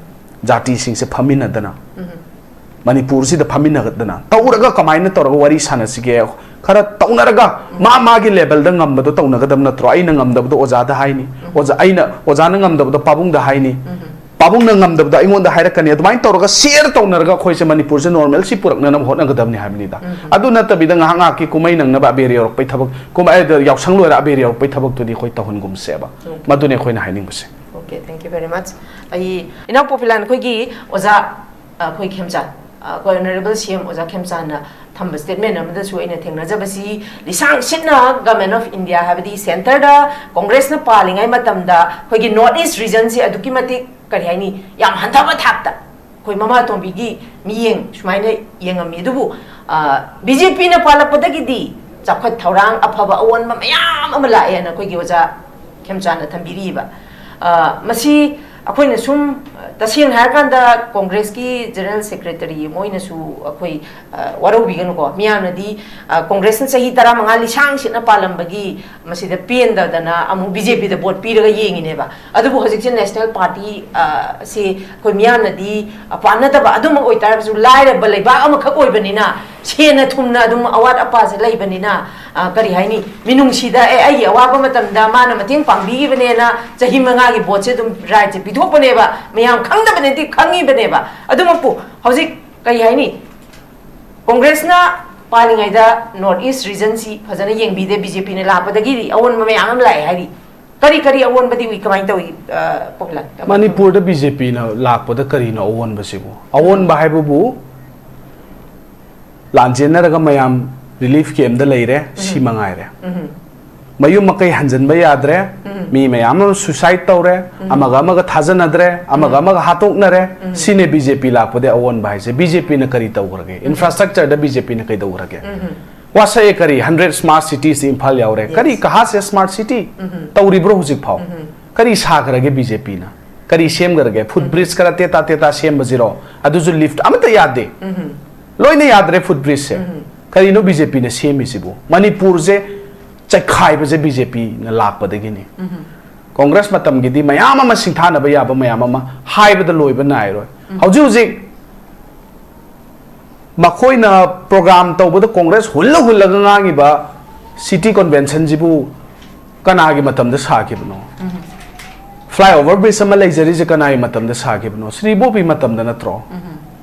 ꯖꯥꯇꯤꯁꯤꯡꯁꯦ ꯐꯝꯃꯤꯟꯅꯗꯅ ꯃꯅꯤꯄꯨꯔꯁꯤꯗ ꯐꯝꯃꯤꯟꯅꯗꯅ ꯇꯧꯔꯒ ꯀꯃꯥꯏꯅ ꯇꯧꯔꯒ ꯋꯥꯔꯤ ꯁꯥꯟꯅꯁꯤꯒꯦ? ꯈꯔ ꯇꯧꯅꯔꯒ ꯃꯥ ꯃꯥꯒꯤ ꯂꯦꯚꯦꯜꯗ ꯉꯝꯕꯗꯣ ꯇꯧꯅꯒꯗꯕ ꯅꯠꯇ꯭ꯔꯣ? ꯑꯩꯅ ꯉꯝꯗꯕꯗꯣ ꯑꯣꯖꯥꯗ ꯍꯥꯏꯅꯤ, ꯑꯣꯖꯥ, ꯑꯩꯅ, ꯑꯣꯖꯥꯅ ꯉꯝꯗꯕꯗꯣ ꯄꯥꯕꯨꯡꯗ ꯍꯥꯏꯅꯤ, ꯄꯥꯕꯨꯡꯅ ꯉꯝꯗꯕꯗꯣ ꯑꯩꯉꯣꯟꯗ ꯍꯥꯏꯔꯛꯀꯅꯤ, ꯑꯗꯨꯃꯥꯏꯅ ꯇꯧꯔꯒ share ꯇꯧꯅꯔꯒ ꯑꯩꯈꯣꯏꯁꯦ ꯃꯅꯤꯄꯨꯔꯁꯦ normalcy ꯄꯨꯔꯛꯅꯅꯕ ꯍꯣꯠꯅꯒꯗꯕꯅꯤ ꯍꯥꯏꯕꯅꯤꯗ꯫ ꯑꯗꯨ ꯅꯠꯇꯕꯤꯗ ꯉꯥꯏꯍꯥꯛ ꯉꯥꯏꯍꯥꯛꯀꯤ ꯀꯨꯝꯍꯩ ꯅꯪꯅꯕ ꯑꯕꯦꯔ ꯌꯧꯔꯛꯄꯩ ꯊꯕꯛ, ꯀꯨꯝꯍꯩ, ꯌꯥꯎꯁꯪ ꯂꯣꯏꯔ ꯑꯕꯦꯔ ꯌꯧꯔꯛꯄꯩ ꯊꯕꯛꯇꯨꯗꯤ ꯑꯩꯈꯣꯏ ꯇꯧꯍꯟꯒꯨꯝꯁꯦꯕ꯫ ꯃꯗꯨꯅꯤ ꯑꯩꯈꯣꯏꯅ ꯍꯥꯏꯅꯤꯡꯕꯁꯦ꯫ Okay, thank you very much. ꯑꯩ ꯏꯅꯥꯎ ꯄꯣꯄꯤꯂꯥꯟ, ꯑꯩꯈꯣꯏꯒꯤ ꯑꯣꯖꯥ, ꯑ, ꯑꯩꯈꯣꯏ ꯈꯦꯝꯆꯥꯟ, ꯑ, ꯑꯩꯈꯣꯏ Honourable C M ꯑꯣꯖꯥ ꯈꯦꯝꯆꯥꯟꯅ ꯊꯝꯕ statement ꯑꯃꯗꯁꯨ ꯑꯩꯅ ꯊꯦꯡꯅꯖꯕꯁꯤ, ꯂꯤꯁꯥꯡ ꯁꯤꯠꯅ Government of India, ꯍꯥꯏꯕꯗꯤ centreꯗ Congressꯅ ꯄꯥꯜꯂꯤꯉꯩ ꯃꯇꯝꯗ ꯑꯩꯈꯣꯏꯒꯤ North East regionꯁꯤ ꯑꯗꯨꯛꯀꯤ ꯃꯇꯤꯛ, ꯀꯔꯤ ꯍꯥꯏꯅꯤ, ꯌꯥꯝ ꯍꯟꯊꯕ ꯊꯥꯛꯇ ꯑꯩꯈꯣꯏ ꯃꯃꯥ ꯇꯣꯝꯕꯤꯒꯤ ꯃꯤꯠꯌꯦꯡ ꯁꯨꯃꯥꯏꯅ ꯌꯦꯡꯉꯝꯃꯤ꯫ ꯑꯗꯨꯕꯨ, ꯑ, BJPꯅ ꯄꯥꯜꯂꯛꯄꯗꯒꯤꯗꯤ ꯆꯥꯎꯈꯠ ꯊꯧꯔꯥꯡ, ꯑꯐꯕ ꯑꯑꯣꯟꯕ ꯃꯌꯥꯝ ꯑꯃ ꯂꯥꯛꯑꯦꯅ ꯑꯩꯈꯣꯏꯒꯤ ꯑꯣꯖꯥ ꯈꯦꯝꯆꯥꯟꯅ ꯊꯝꯕꯤꯔꯤꯕ꯫ ꯑ, ꯃꯁꯤ ꯑꯩꯈꯣꯏꯅ ꯁꯨꯝ, ꯇꯁꯦꯡꯅ ꯍꯥꯏꯔꯀꯥꯟꯗ, Congressꯀꯤ General Secretary ꯃꯣꯏꯅꯁꯨ ꯑꯩꯈꯣꯏ, ꯑ, ꯋꯥꯔꯧꯕꯤꯒꯅꯨꯀꯣ, ꯃꯤꯌꯥꯝꯅꯗꯤ, ꯑ, Congressꯅ ꯆꯍꯤ ꯇꯔꯥꯃꯉꯥ ꯂꯤꯁꯥꯡ ꯁꯤꯠꯅ ꯄꯥꯜꯂꯝꯕꯒꯤ ꯃꯁꯤꯗ ꯄꯦꯟꯗꯗꯅ ꯑꯃꯨꯛ BJPꯗ vote ꯄꯤꯔꯒ ꯌꯦꯡꯉꯤꯅꯦꯕ꯫ ꯑꯗꯨꯕꯨ ꯍꯧꯖꯤꯛꯁꯦ National Party, ꯑ, ꯁꯤ ꯑꯩꯈꯣꯏ ꯃꯤꯌꯥꯝꯅꯗꯤ, ꯑ, ꯄꯥꯝꯅꯗꯕ ꯑꯗꯨꯃꯛ ꯑꯣꯏꯇꯥꯔꯒꯁꯨ, ꯂꯥꯏꯔꯕ ꯂꯩꯕꯥꯛ ꯑꯃꯈꯛ ꯑꯣꯏꯕꯅꯤꯅ, ꯁꯦꯟꯅ ꯊꯨꯝꯅ ꯑꯗꯨꯝ ꯑꯋꯥꯠ ꯑꯄꯥꯁꯦ ꯂꯩꯕꯅꯤꯅ, ꯑ, ꯀꯔꯤ ꯍꯥꯏꯅꯤ, ꯃꯤꯅꯨꯡꯁꯤꯗ, "ꯑꯦ, ꯑꯩꯒꯤ ꯑꯋꯥꯕ ꯃꯇꯝꯗ ꯃꯥꯅ ꯃꯇꯦꯡ ꯄꯥꯡꯕꯤꯈꯤꯕꯅꯦꯅ" ꯆꯍꯤ ꯃꯉꯥꯒꯤ voteꯁꯦ ꯑꯗꯨꯝ rightꯁꯦ ꯄꯤꯊꯣꯛꯄꯅꯦꯕ꯫ ꯃꯌꯥꯝ ꯈꯪꯗꯕꯅꯗꯤ ꯈꯪꯉꯤꯕꯅꯦꯕ꯫ ꯑꯗꯨꯃꯛꯄꯨ ꯍꯧꯖꯤꯛ, ꯀꯔꯤ ꯍꯥꯏꯅꯤ, Congressꯅ ꯄꯥꯜꯂꯤꯉꯩꯗ North East regionꯁꯤ ꯐꯖꯅ ꯌꯦꯡꯕꯤꯗꯦ, BJPꯅ ꯂꯥꯛꯄꯗꯒꯤꯗꯤ ꯑꯑꯣꯟꯕ ꯃꯌꯥꯝ ꯑꯃ ꯂꯥꯛꯑꯦ ꯍꯥꯏꯔꯤ꯫ ꯀꯔꯤ ꯀꯔꯤ ꯑꯑꯣꯟꯕꯗꯤ ꯎꯏ? ꯀꯃꯥꯏꯅ ꯇꯧꯏ, ꯑ, ꯄꯣꯄꯤꯂꯥꯟ? ꯃꯅꯤꯄꯨꯔꯗ BJPꯅ ꯂꯥꯛꯄꯗ ꯀꯔꯤꯅꯣ ꯑꯑꯣꯟꯕꯁꯤꯕꯨ? ꯑꯑꯣꯟꯕ ꯍꯥꯏꯕꯕꯨ ꯂꯥꯟꯖꯦꯟꯅꯔꯒ ꯃꯌꯥꯝ relief campꯇ ꯂꯩꯔꯦ, ꯁꯤ ꯃꯉꯥꯏꯔꯦ꯫ ꯃꯌꯨꯝ ꯃꯀꯩ ꯍꯟꯖꯤꯟꯕ ꯌꯥꯗ꯭ꯔꯦ, ꯃꯤ ꯃꯌꯥꯝ ꯑꯃ suicide ꯇꯧꯔꯦ, ꯑꯃꯒ ꯑꯃꯒ ꯊꯥꯖꯅꯗ꯭ꯔꯦ, ꯑꯃꯒ ꯑꯃꯒ ꯍꯥꯠꯇꯣꯛꯅꯔꯦ꯫ ꯁꯤꯅꯦ BJP ꯂꯥꯛꯄꯗꯒꯤ ꯑꯑꯣꯟꯕ ꯍꯥꯏꯁꯦ꯫ BJPꯅ ꯀꯔꯤ ꯇꯧꯈ꯭ꯔꯒꯦ? Infrastructureꯗ BJPꯅ ꯀꯩꯗꯧꯈ꯭ꯔꯒꯦ? ꯋꯥꯁꯛꯑꯦ ꯀꯔꯤ? Hundred smart cities ꯏꯝꯐꯥꯜ ꯌꯥꯎꯔꯦ꯫ Yes. ꯀꯔꯤ, ꯀꯍꯥ ꯁꯦ smart city? ꯇꯧꯔꯤꯕ꯭ꯔꯣ ꯍꯧꯖꯤꯛ ꯐꯥꯎ? ꯀꯔꯤ ꯁꯥꯈ꯭ꯔꯒꯦ BJPꯅ? ꯀꯔꯤ ꯁꯦꯝꯈ꯭ꯔꯒꯦ? Footbridge ꯈꯔ ꯇꯦꯇꯥ ꯇꯦꯇꯥ ꯁꯦꯝꯕꯁꯤꯔꯣ? ꯑꯗꯨꯁꯨ lift ꯑꯃꯠꯇ ꯌꯥꯗꯦ꯫ ꯂꯣꯏꯅ ꯌꯥꯗ꯭ꯔꯦ footbridgeꯁꯦ꯫ ꯀꯔꯤꯅꯣ BJPꯅ ꯁꯦꯝꯃꯤꯁꯤꯕꯨ? ꯃꯅꯤꯄꯨꯔꯁꯦ ꯆꯩꯈꯥꯏꯕꯁꯦ BJPꯅ ꯂꯥꯛꯄꯗꯒꯤꯅꯤ꯫ Congress ꯃꯇꯝꯒꯤꯗꯤ ꯃꯌꯥꯝ ꯑꯃ ꯁꯤꯡꯊꯥꯅꯕ ꯌꯥꯕ ꯃꯌꯥꯝ ꯑꯃ ꯍꯥꯏꯕꯗ ꯂꯣꯏꯕ ꯅꯥꯏꯔꯣꯏ꯫ ꯍꯧꯖꯤꯛ ꯍꯧꯖꯤꯛ ꯃꯈꯣꯏꯅ program ꯇꯧꯕꯗ Congress ꯍꯨꯜꯂ ꯍꯨꯜꯂꯒ ꯉꯥꯡꯉꯤꯕ city conventionꯁꯤꯕꯨ ꯀꯅꯥꯒꯤ ꯃꯇꯝꯗ ꯁꯥꯈꯤꯕꯅꯣ? Flyover bridge ꯑꯃ ꯂꯩꯖꯔꯤꯁꯦ ꯀꯅꯥꯒꯤ ꯃꯇꯝꯗ ꯁꯥꯈꯤꯕꯅꯣ? ꯁ꯭ꯔꯤ ꯏꯕꯣꯕꯤ ꯃꯇꯝꯗ ꯅꯠꯇ꯭ꯔꯣ?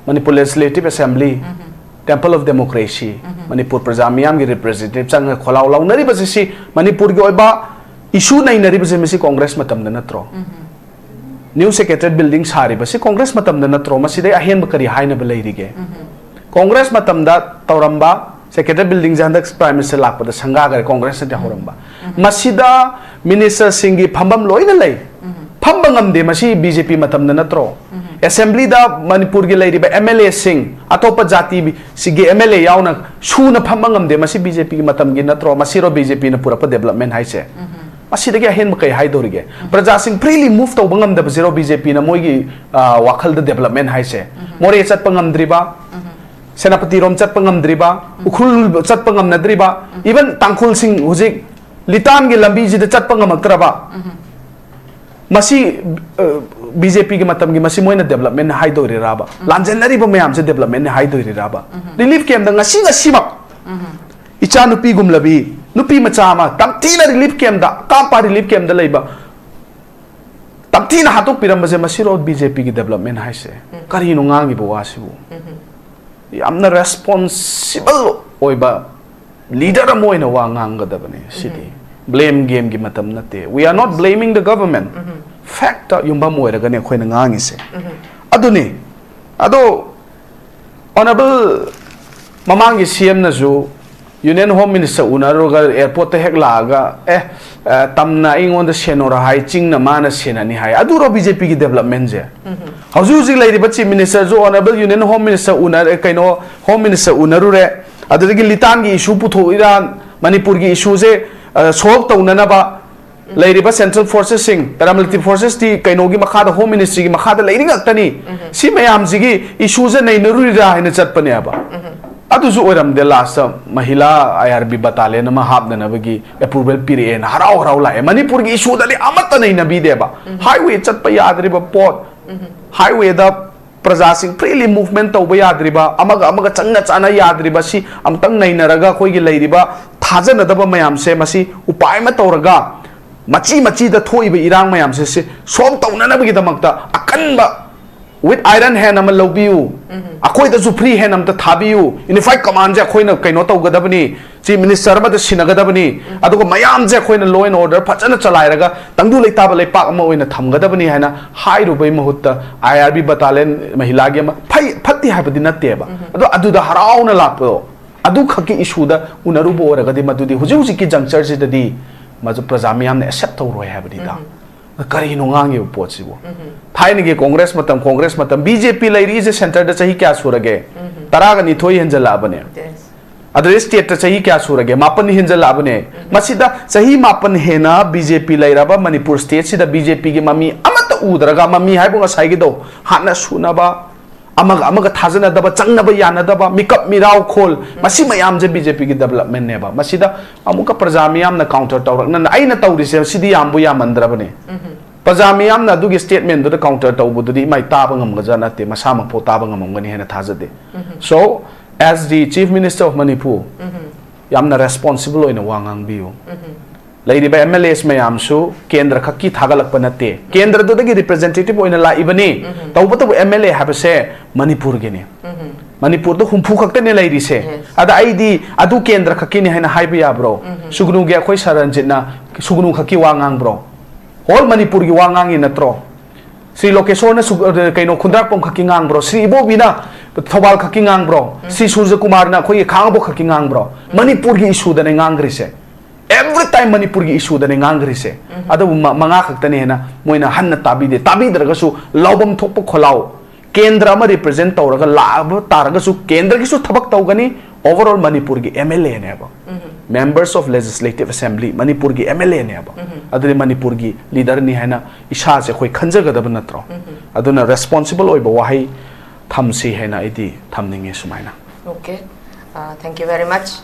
Manipur Legislative Assembly, Temple of Democracy, Manipur ꯄ꯭ꯔꯖꯥ ꯃꯤꯌꯥꯝꯒꯤ representative ꯆꯪꯉꯒ ꯈꯣꯜꯂꯥꯎ ꯂꯥꯎꯅꯔꯤꯕꯁꯤ ꯁꯤ ꯃꯅꯤꯄꯨꯔꯒꯤ ꯑꯣꯏꯕ issue ꯅꯩꯅꯔꯤꯕꯁꯦ ꯃꯁꯤ ꯀꯣꯡꯒ꯭ꯔꯦꯁ ꯃꯇꯝꯗ ꯅꯠꯇ꯭ꯔꯣ? New Secretariat Building ꯁꯥꯔꯤꯕꯁꯤ ꯀꯣꯡꯒ꯭ꯔꯦꯁ ꯃꯇꯝꯗ ꯅꯠꯇ꯭ꯔꯣ? ꯃꯁꯤꯗꯩ ꯑꯍꯦꯟꯕ ꯀꯔꯤ ꯍꯥꯏꯅꯕ ꯂꯩꯔꯤꯒꯦ? ꯀꯣꯡꯒ꯭ꯔꯦꯁ ꯃꯇꯝꯗ ꯇꯧꯔꯝꯕ Secretariat Buildingꯁꯦ ꯍꯟꯗꯛ Prime Minister ꯂꯥꯛꯄꯗ ꯁꯪꯒꯥꯈꯔꯦ, ꯀꯣꯡꯒ꯭ꯔꯦꯁꯅꯗꯤ ꯍꯧꯔꯝꯕ꯫ ꯃꯁꯤꯗ minister ꯁꯤꯡꯒꯤ ꯐꯝꯐꯝ ꯂꯣꯏꯅ ꯂꯩ꯫ ꯐꯝꯕ ꯉꯝꯗꯦ, ꯃꯁꯤ BJP ꯃꯇꯝꯗ ꯅꯠꯇ꯭ꯔꯣ? Assemblyꯗ ꯃꯅꯤꯄꯨꯔꯒꯤ ꯂꯩꯔꯤꯕ MLAꯁꯤꯡ, ꯑꯇꯣꯞꯄ ꯖꯥꯇꯤꯁꯤꯒꯤ MLA ꯌꯥꯎꯅ ꯁꯨꯅ ꯐꯝꯕ ꯉꯝꯗꯦ, ꯃꯁꯤ BJPꯒꯤ ꯃꯇꯝꯒꯤ ꯅꯠꯇ꯭ꯔꯣ? ꯃꯁꯤꯔꯣ BJPꯅ ꯄꯨꯔꯛꯄ development ꯍꯥꯏꯁꯦ? ꯃꯁꯤꯗꯒꯤ ꯑꯍꯦꯟꯕ ꯀꯩ ꯍꯥꯏꯗꯧꯔꯤꯒꯦ? ꯄ꯭ꯔꯖꯥꯁꯤꯡ freely move ꯇꯧꯕ ꯉꯝꯗꯕꯁꯤꯔꯣ BJPꯅ ꯃꯣꯏꯒꯤ, ꯑ, ꯋꯥꯈꯜꯗ development ꯍꯥꯏꯁꯦ? ꯃꯣꯔꯦ ꯆꯠꯄ ꯉꯝꯗ꯭ꯔꯤꯕ, ꯁꯦꯅꯥꯄꯇꯤꯔꯣꯝ ꯆꯠꯄ ꯉꯝꯗ꯭ꯔꯤꯕ, ꯎꯈ꯭ꯔꯨꯜ ꯆꯠꯄ ꯉꯝꯅꯗ꯭ꯔꯤꯕ, even ꯇꯥꯡꯈꯨꯜꯁꯤꯡ ꯍꯧꯖꯤꯛ ꯂꯤꯇꯥꯟꯒꯤ ꯂꯝꯕꯤꯁꯤꯗ ꯆꯠꯄ ꯉꯝꯃꯛꯇ꯭ꯔꯕ, ꯃꯁꯤ, ꯑ, BJPꯒꯤ ꯃꯇꯝꯒꯤ ꯃꯁꯤ ꯃꯣꯏꯅ development ꯍꯥꯏꯗꯣꯏꯔꯤꯔꯕ? ꯂꯥꯟꯖꯦꯟꯅꯔꯤꯕ ꯃꯌꯥꯝꯁꯦ development ꯍꯥꯏꯗꯣꯏꯔꯤꯔꯕ? Relief campꯇ ꯉꯁꯤ ꯉꯁꯤꯃꯛ ꯏꯆꯥ ꯅꯨꯄꯤꯒꯨꯝꯂꯕꯤ ꯅꯨꯄꯤ ꯃꯆꯥ ꯑꯃ ꯇꯝꯊꯤꯅ relief campꯇ, ꯀꯥꯝꯄꯥ relief campꯇ ꯂꯩꯕ, ꯇꯝꯊꯤꯅ ꯍꯥꯠꯇꯣꯛꯄꯤꯔꯝꯕꯁꯦ ꯃꯁꯤꯔꯣ BJPꯒꯤ development ꯍꯥꯏꯁꯦ? ꯀꯔꯤꯅꯣ ꯉꯥꯡꯉꯤꯕ ꯋꯥꯁꯤꯕꯨ? ꯌꯥꯝꯅ responsible ꯑꯣꯏꯕ leader ꯑꯃ ꯑꯣꯏꯅ ꯋꯥ ꯉꯥꯡꯒꯗꯕꯅꯤ꯫ ꯁꯤꯗꯤ blame gameꯒꯤ ꯃꯇꯝ ꯅꯠꯇꯦ꯫ We are not blaming the government. Factꯇ ꯌꯨꯝꯐꯝ ꯑꯣꯏꯔꯒꯅꯤ ꯑꯩꯈꯣꯏꯅ ꯉꯥꯡꯉꯤꯁꯦ꯫ ꯑꯗꯨꯅꯤ꯫ ꯑꯗꯣ Honourable ꯃꯃꯥꯡꯒꯤ CMꯅꯁꯨ Union Home Minister ꯎꯅꯔꯨꯔꯒ airportꯇ ꯍꯦꯛ ꯂꯥꯛꯑꯒ, "ꯑꯦ, ꯑ, ꯇꯝꯅ ꯑꯩꯉꯣꯟꯗ ꯁꯦꯟꯅꯣꯔ ꯍꯥꯏ, ꯆꯤꯡꯅ ꯃꯥꯅ ꯁꯦꯟꯅꯅꯤ ꯍꯥꯏ"꯫ ꯑꯗꯨꯔꯣ BJPꯒꯤ developmentꯁꯦ? ꯍꯧꯖꯤꯛ ꯍꯧꯖꯤꯛ ꯂꯩꯔꯤꯕ Chief Ministerꯁꯨ Honourable Union Home Minister ꯎꯅꯔꯦ, ꯀꯩꯅꯣ, Home Minister ꯎꯅꯔꯨꯔꯦ꯫ ꯑꯗꯨꯗꯒꯤ ꯂꯤꯇꯥꯟꯒꯤ issue ꯄꯨꯊꯣꯛꯏꯔꯥ, ꯃꯅꯤꯄꯨꯔꯒꯤ issueꯁꯦ, ꯑ, solve ꯇꯧꯅꯅꯕ ꯂꯩꯔꯤꯕ central forcesꯁꯤꯡ, paramilitary forcesꯇꯤ ꯀꯩꯅꯣꯒꯤ ꯃꯈꯥꯗ, Home Ministryꯒꯤ ꯃꯈꯥꯗ ꯂꯩꯔꯤ ꯉꯥꯛꯇꯅꯤ꯫ ꯁꯤ ꯃꯌꯥꯝꯁꯤꯒꯤ issueꯁꯦ ꯅꯩꯅꯔꯨꯔꯤꯔꯥ ꯍꯥꯏꯅ ꯆꯠꯄꯅꯦꯕ꯫ ꯑꯗꯨꯁꯨ ꯑꯣꯏꯔꯝꯗꯦ, lastꯇ ꯃꯍꯤꯂꯥ IRB battalion ꯑꯃ ꯍꯥꯞꯅꯅꯕꯒꯤ approval ꯄꯤꯔꯛꯑꯦꯅ ꯍꯔꯥꯎ ꯍꯔꯥꯎ ꯂꯥꯛꯑꯦ꯫ ꯃꯅꯤꯄꯨꯔꯒꯤ issueꯗꯗꯤ ꯑꯃꯠꯇ ꯅꯩꯅꯕꯤꯗꯦꯕ꯫ Highway ꯆꯠꯄ ꯌꯥꯗ꯭ꯔꯤꯕ ꯄꯣꯠ, highwayꯗ ꯄ꯭ꯔꯖꯥꯁꯤꯡ freely movement ꯇꯧꯕ ꯌꯥꯗ꯭ꯔꯤꯕ, ꯑꯃꯒ ꯑꯃꯒ ꯆꯪꯅ ꯆꯥꯅ ꯌꯥꯗ꯭ꯔꯤꯕ, ꯁꯤ ꯑꯃꯨꯛꯇꯪ ꯅꯩꯅꯔꯒ ꯑꯩꯈꯣꯏꯒꯤ ꯂꯩꯔꯤꯕ ꯊꯥꯖꯅꯗꯕ ꯃꯌꯥꯝꯁꯦ ꯃꯁꯤ ꯎꯄꯥꯏ ꯑꯃ ꯇꯧꯔꯒ ꯃꯆꯤ ꯃꯆꯤꯗ ꯊꯣꯛꯏꯕ ꯏꯔꯥꯡ ꯃꯌꯥꯝꯁꯦ ꯁꯤ solve ꯇꯧꯅꯅꯕꯒꯤꯗꯃꯛꯇ ꯑꯀꯟꯕ with iron hand ꯑꯃ ꯂꯧꯕꯤꯌꯨ꯫ ꯑꯩꯈꯣꯏꯗꯁꯨ free hand ꯑꯝꯇ ꯊꯥꯕꯤꯌꯨ꯫ Unified commandꯁꯦ ꯑꯩꯈꯣꯏꯅ ꯀꯩꯅꯣ ꯇꯧꯒꯗꯕꯅꯤ, Chief Minister ꯑꯃꯗ ꯁꯤꯟꯅꯒꯗꯕꯅꯤ, ꯑꯗꯨꯒ ꯃꯌꯥꯝꯁꯦ ꯑꯩꯈꯣꯏꯅ law and order ꯐꯖꯅ ꯆꯂꯥꯏꯔꯒ ꯇꯪꯗꯨ ꯂꯩꯇꯥꯕ ꯂꯩꯄꯥꯛ ꯑꯃ ꯑꯣꯏꯅ ꯊꯝꯒꯗꯕꯅꯤ ꯍꯥꯏꯅ ꯍꯥꯏꯔꯨꯕꯩ ꯃꯍꯨꯠꯇ I R B battalion ꯃꯍꯤꯂꯥꯒꯤ ꯑꯃ ꯐꯩ ꯐꯠꯇꯦ ꯍꯥꯏꯕꯗꯤ ꯅꯠꯇꯦꯕ, ꯑꯗꯣ ꯑꯗꯨꯗ ꯍꯔꯥꯎꯅ ꯂꯥꯛꯄꯗꯣ, ꯑꯗꯨꯈꯛꯀꯤ issueꯗ ꯎꯅꯔꯨꯕ ꯑꯣꯏꯔꯒꯗꯤ ꯃꯗꯨꯗꯤ ꯍꯧꯖꯤꯛ ꯍꯧꯖꯤꯛꯀꯤ junctureꯁꯤꯗꯗꯤ ꯃꯗꯨ ꯄ꯭ꯔꯖꯥ ꯃꯤꯌꯥꯝꯅ accept ꯇꯧꯔꯣꯏ ꯍꯥꯏꯕꯅꯤꯗ꯫ ꯀꯔꯤꯅꯣ ꯉꯥꯡꯉꯤꯕ ꯄꯣꯠꯁꯤꯕꯨ? ꯊꯥꯏꯅꯒꯤ Congress ꯃꯇꯝ, Congress ꯃꯇꯝ, B J P ꯂꯩꯔꯤꯁꯦ centreꯗ ꯆꯍꯤ ꯀꯌꯥ ꯁꯨꯔꯒꯦ? ꯇꯔꯥꯒ ꯅꯤꯊꯣꯏ ꯍꯦꯟꯖꯜꯂꯛꯑꯕꯅꯦ꯫ ꯑꯗꯨꯗꯩ stateꯇ ꯆꯍꯤ ꯀꯌꯥ ꯁꯨꯔꯒꯦ? ꯃꯥꯄꯟ ꯍꯦꯟꯖꯜꯂꯛꯑꯕꯅꯦ꯫ ꯃꯁꯤꯗ ꯆꯍꯤ ꯃꯥꯄꯟ ꯍꯦꯟꯅ B J P ꯂꯩꯔꯕ ꯃꯅꯤꯄꯨꯔ stateꯁꯤꯗ B J Pꯒꯤ ꯃꯃꯤ ꯑꯃꯠꯇ ꯎꯗ꯭ꯔꯒ, ꯃꯃꯤ ꯍꯥꯏꯕꯨ ꯉꯁꯥꯏꯒꯤꯗꯣ, ꯍꯥꯠꯅ ꯁꯨꯅꯕ, ꯑꯃꯒ ꯑꯃꯒ ꯊꯥꯖꯅꯗꯕ, ꯆꯪꯅꯕ ꯌꯥꯅꯗꯕ, ꯃꯤꯀꯞ ꯃꯤꯔꯥꯎ ꯈꯣꯜ, ꯃꯁꯤ ꯃꯌꯥꯝꯁꯦ B J Pꯒꯤ developmentꯅꯦꯕ꯫ ꯃꯁꯤꯗ ꯑꯃꯨꯛꯀ ꯄ꯭ꯔꯖꯥ ꯃꯤꯌꯥꯝꯅ counter ꯇꯧꯔꯛꯅꯅ ꯑꯩꯅ ꯇꯧꯔꯤꯁꯦ ꯁꯤꯗꯤ ꯌꯥꯝꯕꯨ ꯌꯥꯝꯃꯟꯗ꯭ꯔꯕꯅꯦ꯫ ꯄ꯭ꯔꯖꯥ ꯃꯤꯌꯥꯝꯅ ꯑꯗꯨꯒꯤ statementꯗꯨꯗ counter ꯇꯧꯕꯗꯨꯗꯤ ꯏꯃꯥꯏ ꯇꯥꯕ ꯉꯝꯒꯗ꯭ꯔꯥ? ꯅꯠꯇꯦ, ꯃꯁꯥꯃꯛꯐꯥꯎ ꯇꯥꯕ ꯉꯝꯃꯝꯒꯅꯤ ꯍꯥꯏꯅ ꯊꯥꯖꯗꯦ꯫ So, as the Chief Minister of Manipur, ꯌꯥꯝꯅ responsible ꯑꯣꯏꯅ ꯋꯥ ꯉꯥꯡꯕꯤꯌꯨ꯫ ꯂꯩꯔꯤꯕ M L As ꯃꯌꯥꯝꯁꯨ ꯀꯦꯟꯗ꯭ꯔ ꯈꯛꯀꯤ ꯊꯥꯒꯠꯂꯛꯄ ꯅꯠꯇꯦ, ꯀꯦꯟꯗ꯭ꯔꯗꯨꯗꯒꯤ representative ꯑꯣꯏꯅ ꯂꯥꯛꯏꯕꯅꯤ꯫ ꯇꯧꯕꯇꯕꯨ M L A ꯍꯥꯏꯕꯁꯦ ꯃꯅꯤꯄꯨꯔꯒꯤꯅꯤ꯫ ꯃꯅꯤꯄꯨꯔꯗ ꯍꯨꯝꯐꯨ ꯈꯛꯇꯅꯦ ꯂꯩꯔꯤꯁꯦ꯫ ꯑꯗ ꯑꯩꯗꯤ ꯑꯗꯨ ꯀꯦꯟꯗ꯭ꯔ ꯈꯛꯀꯤꯅꯤ ꯍꯥꯏꯅ ꯍꯥꯏꯕ ꯌꯥꯕ꯭ꯔꯣ? ꯁꯨꯒꯅꯨꯒꯤ ꯑꯩꯈꯣꯏ ꯁꯥꯔ ꯔꯟꯖꯤꯠꯅ ꯁꯨꯒꯅꯨ ꯈꯛꯀꯤ ꯋꯥ ꯉꯥꯡꯕ꯭ꯔꯣ? Whole ꯃꯅꯤꯄꯨꯔꯒꯤ ꯋꯥ ꯉꯥꯡꯉꯤ ꯅꯠꯇ꯭ꯔꯣ? ꯁ꯭ꯔꯤ ꯂꯣꯀꯦꯁꯣꯔꯅ ꯁꯨ-, ꯑ, ꯀꯩꯅꯣ, ꯈꯨꯟꯗ꯭ꯔꯥꯛꯄꯝ ꯈꯛꯀꯤ ꯉꯥꯡꯕ꯭ꯔꯣ? ꯁ꯭ꯔꯤ ꯏꯕꯣꯕꯤꯅ ꯊꯧꯕꯥꯜ ꯈꯛꯀꯤ ꯉꯥꯡꯕ꯭ꯔꯣ? ꯁ꯭ꯔꯤ ꯁꯨꯔꯖꯀꯨꯃꯥꯔꯅ ꯑꯩꯈꯣꯏꯒꯤ ꯈꯥꯉꯕꯣꯛ ꯈꯛꯀꯤ ꯉꯥꯡꯕ꯭ꯔꯣ? ꯃꯅꯤꯄꯨꯔꯒꯤ issueꯗꯅꯦ ꯉꯥꯡꯈ꯭ꯔꯤꯁꯦ꯫ Every time ꯃꯅꯤꯄꯨꯔꯒꯤ issueꯗꯅꯦ ꯉꯥꯡꯈ꯭ꯔꯤꯁꯦ꯫ ꯑꯗꯨꯕꯨ ꯃ-, ꯃꯉꯥ ꯈꯛꯇꯅꯦ ꯍꯦꯟꯅ ꯃꯣꯏꯅ ꯍꯟꯅ ꯇꯥꯕꯤꯗꯦ꯫ ꯇꯥꯕꯤꯗ꯭ꯔꯒꯁꯨ ꯂꯥꯎꯐꯝ ꯊꯣꯛꯄ ꯈꯣꯜꯂꯥꯎ, ꯀꯦꯟꯗ꯭ꯔ ꯑꯃ represent ꯇꯧꯔꯒ ꯂꯥꯛꯑꯕ ꯇꯥꯔꯒꯁꯨ ꯀꯦꯟꯗ꯭ꯔꯒꯤꯁꯨ ꯊꯕꯛ ꯇꯧꯒꯅꯤ꯫ Overall ꯃꯅꯤꯄꯨꯔꯒꯤ M L Aꯅꯦꯕ꯫ Members of Legislative Assembly, ꯃꯅꯤꯄꯨꯔꯒꯤ M L Aꯅꯦꯕ꯫ ꯑꯗꯨꯗꯤ ꯃꯅꯤꯄꯨꯔꯒꯤ leaderꯅꯤ ꯍꯥꯏꯅ ꯏꯁꯥꯁꯦ ꯑꯩꯈꯣꯏ ꯈꯟꯖꯒꯗꯕ ꯅꯠꯇ꯭ꯔꯣ? ꯑꯗꯨꯅ responsible ꯑꯣꯏꯕ ꯋꯥꯍꯩ ꯊꯝꯁꯤ ꯍꯥꯏꯅ ꯑꯩꯗꯤ ꯊꯝꯅꯤꯡꯉꯤ ꯁꯨꯃꯥꯏꯅ꯫ Okay. Uh, thank you very much.